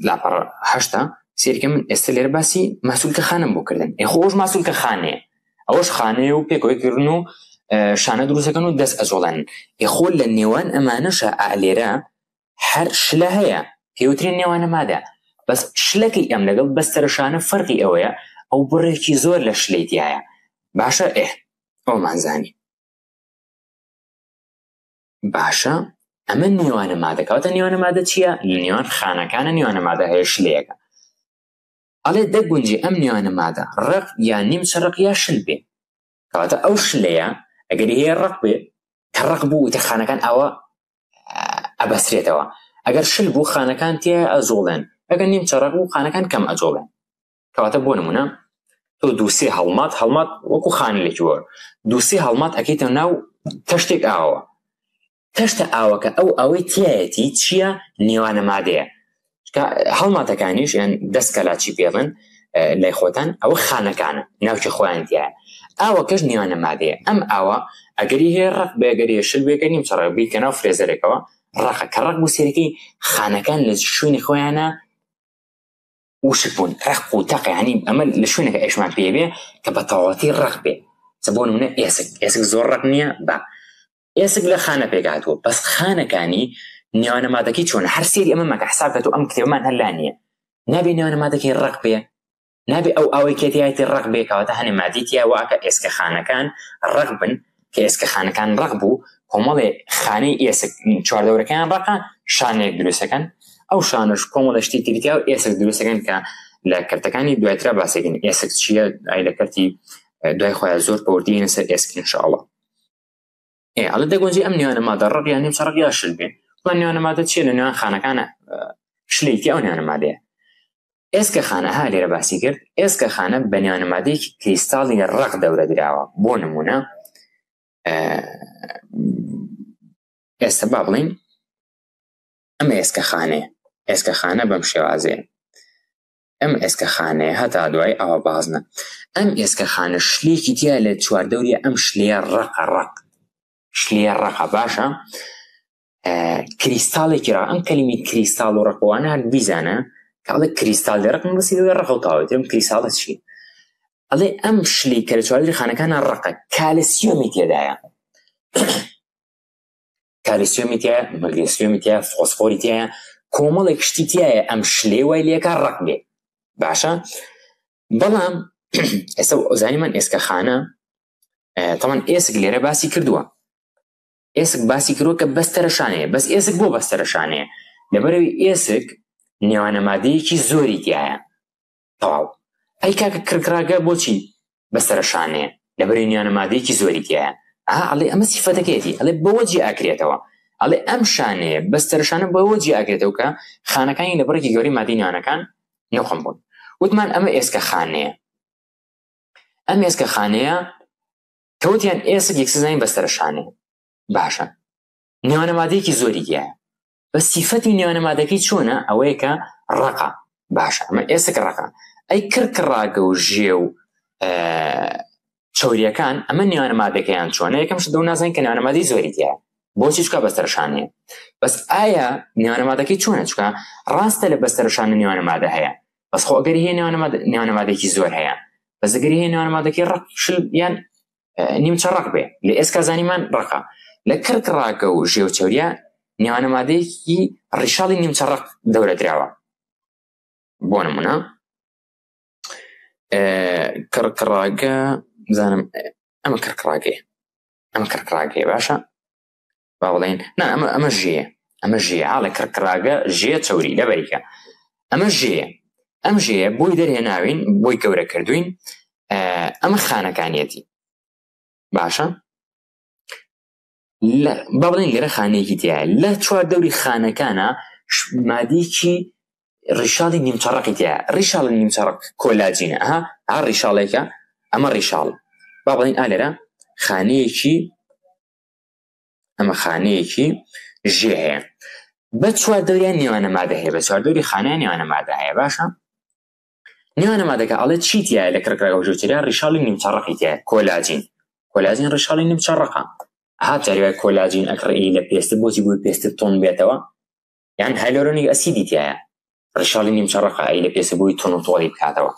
Speaker 1: لاپەڕ هەشتا سێرکە من ئێستا لێرە باسی ماسولکە خانم بۆ کردن ئێ خۆش ماسولکە خانەیە ئەوەش خانەیە و پێکەوەی کردن و شانە دروستەکەن و دەست ئەجۆڵێن ئێ خۆ لە نێوان ئەمانەشە ئالێرە هەر شلە هەیە پێوترێن نێوانە مادە بەس شلەکەی ئەم لەگەڵ بەستەرە شانە فەرقی ئەوەیە ئەو بڕێکی زۆر لە شلەی تایە باشە ئێ ئەومان زانی باشە ئەمە نێوانە مادە کەواتە نێوانە مادە چییە لە نێوان خانەکانە نێوانە مادە هەیە شلەیەکە ئەڵێ دەگونجێ ئەم نێوانە مادە ڕق یا نیمچە ڕق یا شل بێ کەواتە ئەو شلەیە ئەگەری هەیە ڕق بێ کە ڕق بوو ئیتر خانەکان ئەوە ئەبەسرێتەوە ئەگەر شل بوو خانەکان تێ ئەجوڵێن ئەگەر نیمچە ڕق بوو خانەکان کەم ئەجوڵێن کەواتە بۆ نمونە تۆ دووسێ هەڵمات هەڵمات وەکو خانلێکی وەر دووسێ هەڵمات ئەکەیتە ناو تەشتێک ئاوە تەشتە ئاوەکە ئەو ئەوەی تایەتی چییە نێوانە مادەیە هەڵماتەکانیش یان دەست کەلاچی پێڵن لای خۆتان ئەوە خانەکانە ناوچە خۆیان تایە ئاوەکەش نێوانە مادەیە ئەم ئاوە ئەگەری هەیە ڕق بێگەری شل بێگە نیم چڕ بیکە ناو فرێزەرێکەوە ڕقە کە ڕق بوو سێرەکەی خانەکان لە شوێنی خۆیانە وشک بوون ڕق و تەق یعنی ئەمە لە شوێنەکە ئێشمان پێ بێ کە بە تەواوەتی ڕق بێ چە بۆ نمونە ئێسک ئێسک زۆر ڕق نییە بە ئێسک لە خانە پێکهاتووە بەس خانەکانی نێوانە مادەکەی چۆنە هەر سێری ئەمە مەکە حساب کە تۆ ئەم کتێبمان هەر لا نییە نابێ نێوانە مادەکەی ڕق بێ نابێ ئەو ئاوەی کە تیایەتی ڕق بێ کەواتە هەنێ مادی تیا واکە ئێسکە خانەکان ڕق بن کە ئێسکە خانەکان ڕق بوو کۆمەڵێ خانەی ئێسک چواردەورەکەیان ڕقە شانەیەک دروستەکەن ئەو شانەش کۆمەڵە شتی تریتیا و ئێسک دروستەکەن کە لە کەرتەکانی دوایترا باسێکن ئێسک چییە ئای لە کەرتی دوای خۆیان زۆر پەوردینە سەر ئێسک ئینشاءڵڵا ئێ ئەڵێ دەگونجی ئەم نێوانە مادە ڕق یان نیمچە ڕق یا شل بێ وان نێوانە مادە چییە لە نێوان خانەکانە شلێکی ئەو نێوانە مادەیە ئێسکە خانە ها لێرە باسی کرد ئێسکە خانە بە نێوانە مادەیەکی کریستاڵی ڕق دەورە دراوە بۆ نمونە ئێستا با بڵین ئەمە ئێسکە خانەیە ئێسکە خانە بەم شێوازەیە ئەم ئێسکە خانەیە هەتا دوای ئاوا بازنە ئەم ئێسکە خانە شلێکی تیا لە چواردەوریە ئەم شلەیە ڕەقە ڕەق شلەیە ڕەقە باشە کریستاڵێکی ڕا ئەم کەلیمی کریستاڵ و ڕەقوانە هەر بیزانە کاڵێ کریستاڵ لە ڕقم بەسی لەوێ ڕەقە و تاوێتم کریستاڵە چی ئەڵێ ئەم شلی کە لە چواردەوری خانەکانە ڕەقە کالسیۆمی تێدایە کالیسیۆمی تایە مەگنیسیۆمی تایە فۆسفۆری تایە کۆمەڵێک شتی تایە ئەم شلێ وای لێکا ڕق بێ باشە بەڵام ئێستا زانیمان ئێسکە خانە تەمان ئێسک لێرە باسی کردووە ئێسک باسی کردووە کە بەستەرە شانەیە بەس ئێسک بۆ بەستەرە شانەیە لەبەرەوەی ئێسک نێوانە مادەیەکی زۆری تایە تەواو ئەی کاکە کڕکڕاگە بۆچی بەسەرە شانەیە لەبەرەی نیانە مادەیەکی زۆری تایە ئا ئەڵێ ئەمە سیفەتەکەیەتی ئەڵێ بەوە جێ ئاکرێتەوە ئەڵێ ئەم شانەیە بەستەرە شانە بەوە جێ ئاکرێتەوە کە خانەکانی لە بڕێکی گەورەی مادەی نیانەکان نوقم بوون وتمان ئەمە ئێسکە خانەیە ئەم ئێسکە خانەیە کەوتیان ئێسک یەکسزانین بەستەرە شانەیە باشە نێوانە مادەیەکی زۆری تایە بەس سیفەتی نێوانە مادەکەی چۆنە ئەوەیە کە ڕەقە باشە ئەمە ئێسک ڕەقە ئەی کڕکڕاگە و ژێ و چوریەکان ئەمە نێوانە مادەکەیان چۆنە یەکەم شت دەو نازانین کە نێوانە مادەی زۆری تایە بۆچی چکا بەستەرشانەیە بەس ئایا نێوانە مادەکەی چۆنە چکا ڕاستە لە بەستەرشانە نێوانە مادە هەیە بەس خۆ ئەگەری هەیە نێوانە مادەێکی زۆر هەیە بەس ئەگەری هەیە نێوانە مادەکەی ڕەق شل یان نیمچە ڕەق بێ لە ئێسکا زانیمان ڕەقە لە کڕک ڕاگە و ژێ و چەوریا نێوانە مادەیەکی ڕیشاڵی نیمچە ڕەق دەورە دراوە بۆ نمونە. کڕکڕاگە بزانم ئەمە کڕکڕاگەیە ئەمە کڕکڕاگەیە باشە با بڵێن نا ئەمە ئەمە ژێیە ئەمە ژێیە ئاڵێ کڕکڕاگە ژێ چەوری لەبەریکە ئەمە ژێیە ئەم ژێیە بۆی دەرهێناوین بۆی گەورە کردوین ئەمە خانەکانیەتی باشە با بڵێن لێرە خانەیەکی تایە لە چوار دەوری خانەکانە مادەیەکی ڕیشاڵی نیمچەڕقی تایە ڕیشاڵی نیمچەڕق کۆلاجینە ها ها ڕیشاڵێکە ئەمە ڕیشاڵ با بڵێن ئا لێرە خانەیەکی ئەمە خانەیەکی ژێ هەیە بە چوار دەوریان نێوانە مادە هەیە بە چوار دەوری خانەیان نێوانە مادە هەیە باشە نێوانە مادەکە ئەڵێ چی تایە لە کڕکڕەکە وژوترا ڕیشاڵی نیمچەڕقی تایە کۆلاجین کۆلاجین ڕیشاڵی نیمچەڕقە ها جاری وای کۆلاجین ئەکڕی لە پێست بۆچی بۆی پێست تون بێتەوە یان hyaluronic acid ی تایە ڕیشاڵی نیمچەڕقە ئەی لە پێست بۆی تون و تۆڵی بکاتەوە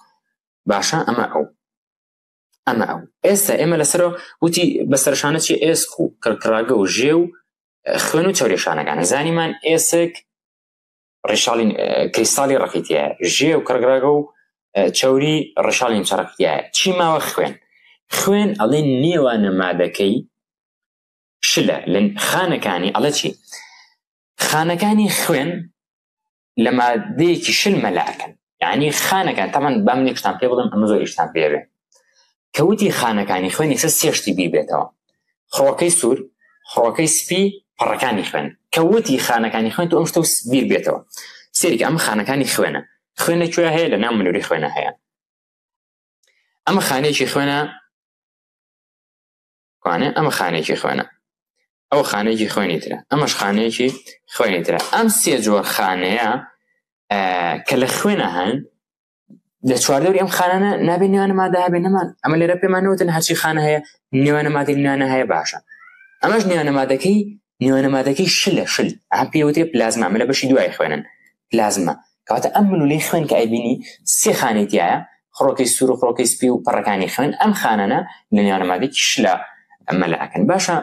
Speaker 1: باشە ئەمە ئەو ئەمە ئەو ئێستا ئێمە لەسەرەوە وتی بەسەرشانە چی ئێسک و کڕکڕاگە و ژێ و خوێن و چەورێشانەکانە زانیمان ئێسک ڕیشاڵی کریستاڵی ڕەقی تایە ژێ و کڕگڕاگە و چەوری ڕیشاڵی نیمچەڕەقی تایە چی ماوە خوێن خوێن ئەڵێ نێوانە مادەکەی شلە لە خانەکانی ئەڵێ چی خانەکانی خوێن لە مادەیەکی شل مەلاکەن یعنی خانەکان تەمان بام یەکشتان پێ بڵێم ئەمە زۆر ئیشتان پێ بێ کەوتی خانەکانی خوێن یەکسەر سێشتی بیر بێتەوە خڕۆکەی سوور خڕۆکەی سپی پەڕەکانی خوێن کەوتی خانەکانی خوێن تو ئەم شتە بیر بێتەوە سێریکە ئەم خانەکانی خوێنە خوێن لە کوێ هەیە لە ناو ملوری خوێنە هەیە ئەمە خانەیەکی خوێنە کوانێ ئەمە خانێکی خوێنە ئەو خانێکی خوێنی ترە ئەمەش خانەیەکی خوێنی ترە ئەم سێ جۆر خانەیە کە لە خوێنە هەن لە چواردەوری ئەم خانانە نابێ نێوانە مادە هەبێ نەمان ئەمە لێرە پێمان نەوتن هەرچی خانە هەیە نێوانە مادەی نوانە هەیە باشە ئەمەش نێوانە مادەکەی نێوانە مادەکەی شلە شل ئەها پێوترێ پلازما ئەمە لە بەشی دوای خوێنن پلازما کەواتە ئەم ملولەی خوێن کە ئەیبینی سێ خانەی تایە خڕۆکەی سوور و خڕۆکەی سپی و پەڕەکانی خوێن ئەم خانانە لە نێوانە مادەیەکی شلە مەلاکەن باشە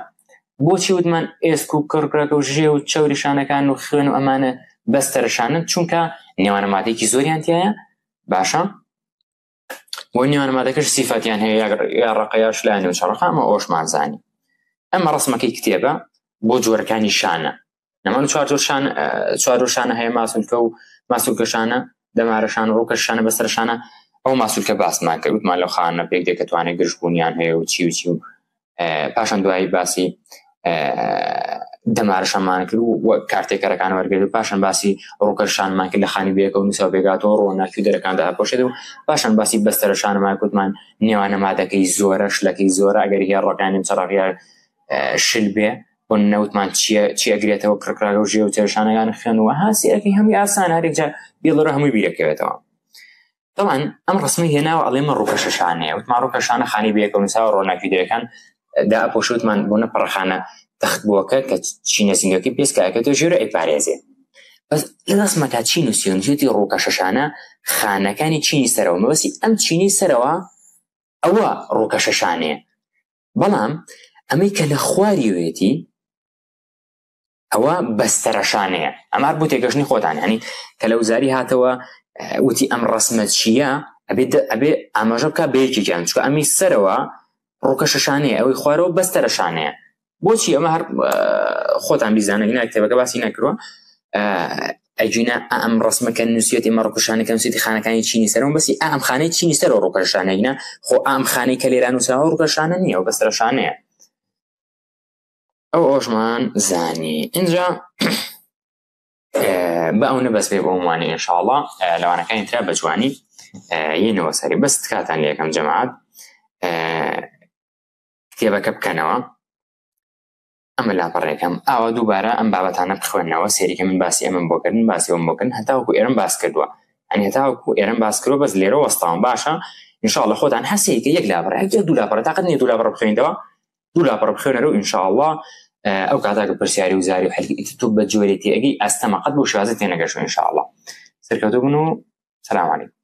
Speaker 1: بۆچی وتمان ئێسک و کڕکڕەکە و ژێ و چەوری شانەکان و خوێن و ئەمانە بەستەرە شانن چونکە نێوانە مادەیەکی زۆریان تایە باشە بۆ نێوانە مادەکەش سیفاتیان هەیە یا ڕەقە یا شلانی و چڕەقە ئەمە ئۆشمان زانی ئەمە ڕسمەکەی کتێبە بۆ جۆرەکانی شانە نەمان چوار جۆر شانە چوار جۆر شانە هەیە ماسولکە و ماسولکە شانە دەمارە شانە ڕووکە شانە بەسەر شانە ئەو ماسولکە باسمان کرد وتمان لەو خانە پێک دێت کە توانای گرژبوونیان هەیە و چی و چی و پاشان دوایی باسی دەمارەشانمان کرد و کارتێکەرەکان وەرگرت و پاشان باسی ڕووکەشانمان کرد لە خانی بێکە و نووسا بێگاتەوە ڕۆناکی و دەرەکاندا ئەپۆشێت و پاشان باسی بەستەرەشانمان کوتمان نێوانە مادەکەی زۆرە شلەکەی زۆرە ئەگەر هێ ڕەکانی چڕەقیا شل بێ بۆ نەوتمان چییە چی ئەگرێتەوە کڕکراگە و ژێ و تێشانەکان خوێن و ها سیرەکەی هەمووی ئاسان هەرێک جار بیڵەرە هەمووی بیرەکەوێتەوە طبعا ئەم ڕسمەی هێناوە ئەڵێ من ڕووکەشە شانەیە وتمان ڕووکە شانە خانی بەیەکەوە نووساوە ڕۆناکی دەرەکان دا ئەپۆشوتمان بۆ نە پەڕەخانە تەخت بووەکە کە چینە زیندەکەی پێسکایەکە تۆ ژێرە ئەیپارێزێ بەس لە ڕسمەکە چی نووسیوە نووسیوتی ڕووکەشە شانە خانەکانی چینی سەرەوە مەبەستی ئەم چینی سەرەوە ئەوە ڕووکەشە شانەیە بەڵام ئەمەی کە لە خواریوێتی ئەوە بەستەرەشانەیە ئەمە بۆ تێگەشتنی خۆتان ینی کە لە وزاری هاتەوە وتی ئەم ڕسمە چییە ئەبێ ئەبێ ئاماژە بکە بە یەکێکیان چکە ئەمی سەرەوە ڕووکەشەشانەیە ئەوەی خوارەوە بەستەرەشانەیە بۆچی ئەمە هەر خۆتان بیزانە نا کتێبەکە باسی نەکردووە ئەگینا ئەم ڕسمەکە نووسێتی ئەمە ڕووکەشانەکە نووسێتی خانەکانی چینی سەرەوە بەسی ئەم خانەی چینی سەرەوە ڕووکەشانەیە خۆ ئەم خانەی کە لێران نووسراوە ڕووکەشانە نییە و بەستەرەشانەیە ئەو ئەوشمان زانی ئینجا بە ئەو نەبەس بێ بۆ وانە ئینشاڵڵا لەوانەکانی ترا بە جوانی یەنەوە سەری بەس تکاتان لە یەکەم جەماعەت کتێبەکە بکەنەوە ئەمە لاپەڕێکەم ئاوا دووبارە ئەم بابەتانە بخوێنەوە سێریکە من باسی ئەمەم بۆکردن باسی ئەوم بۆکردن هەتاوەکو ئێرم باس کردووە ئەنی هەتاوەکو ئێرم باس کردووە بەس لێرە وەستاوم باشە ئینشاءاللە خۆتان هەسێکە یەک لاپەڕ یەک دوو لاپەڕ تاقەت نییە دوو لاپەڕ بخوێنیتەوە دوو لاپەڕ بخوێنەرەوە ان شاء الله ئەو کاتە کە پرسیاری و زاری و حەلکی ئیتر تۆ بە جۆرێ تێئەگەی ئەستەمە قەت بەو شێوازە تێنەگەشتوە ان شاء الله سەرکەوتوو بن و سلام علیکم.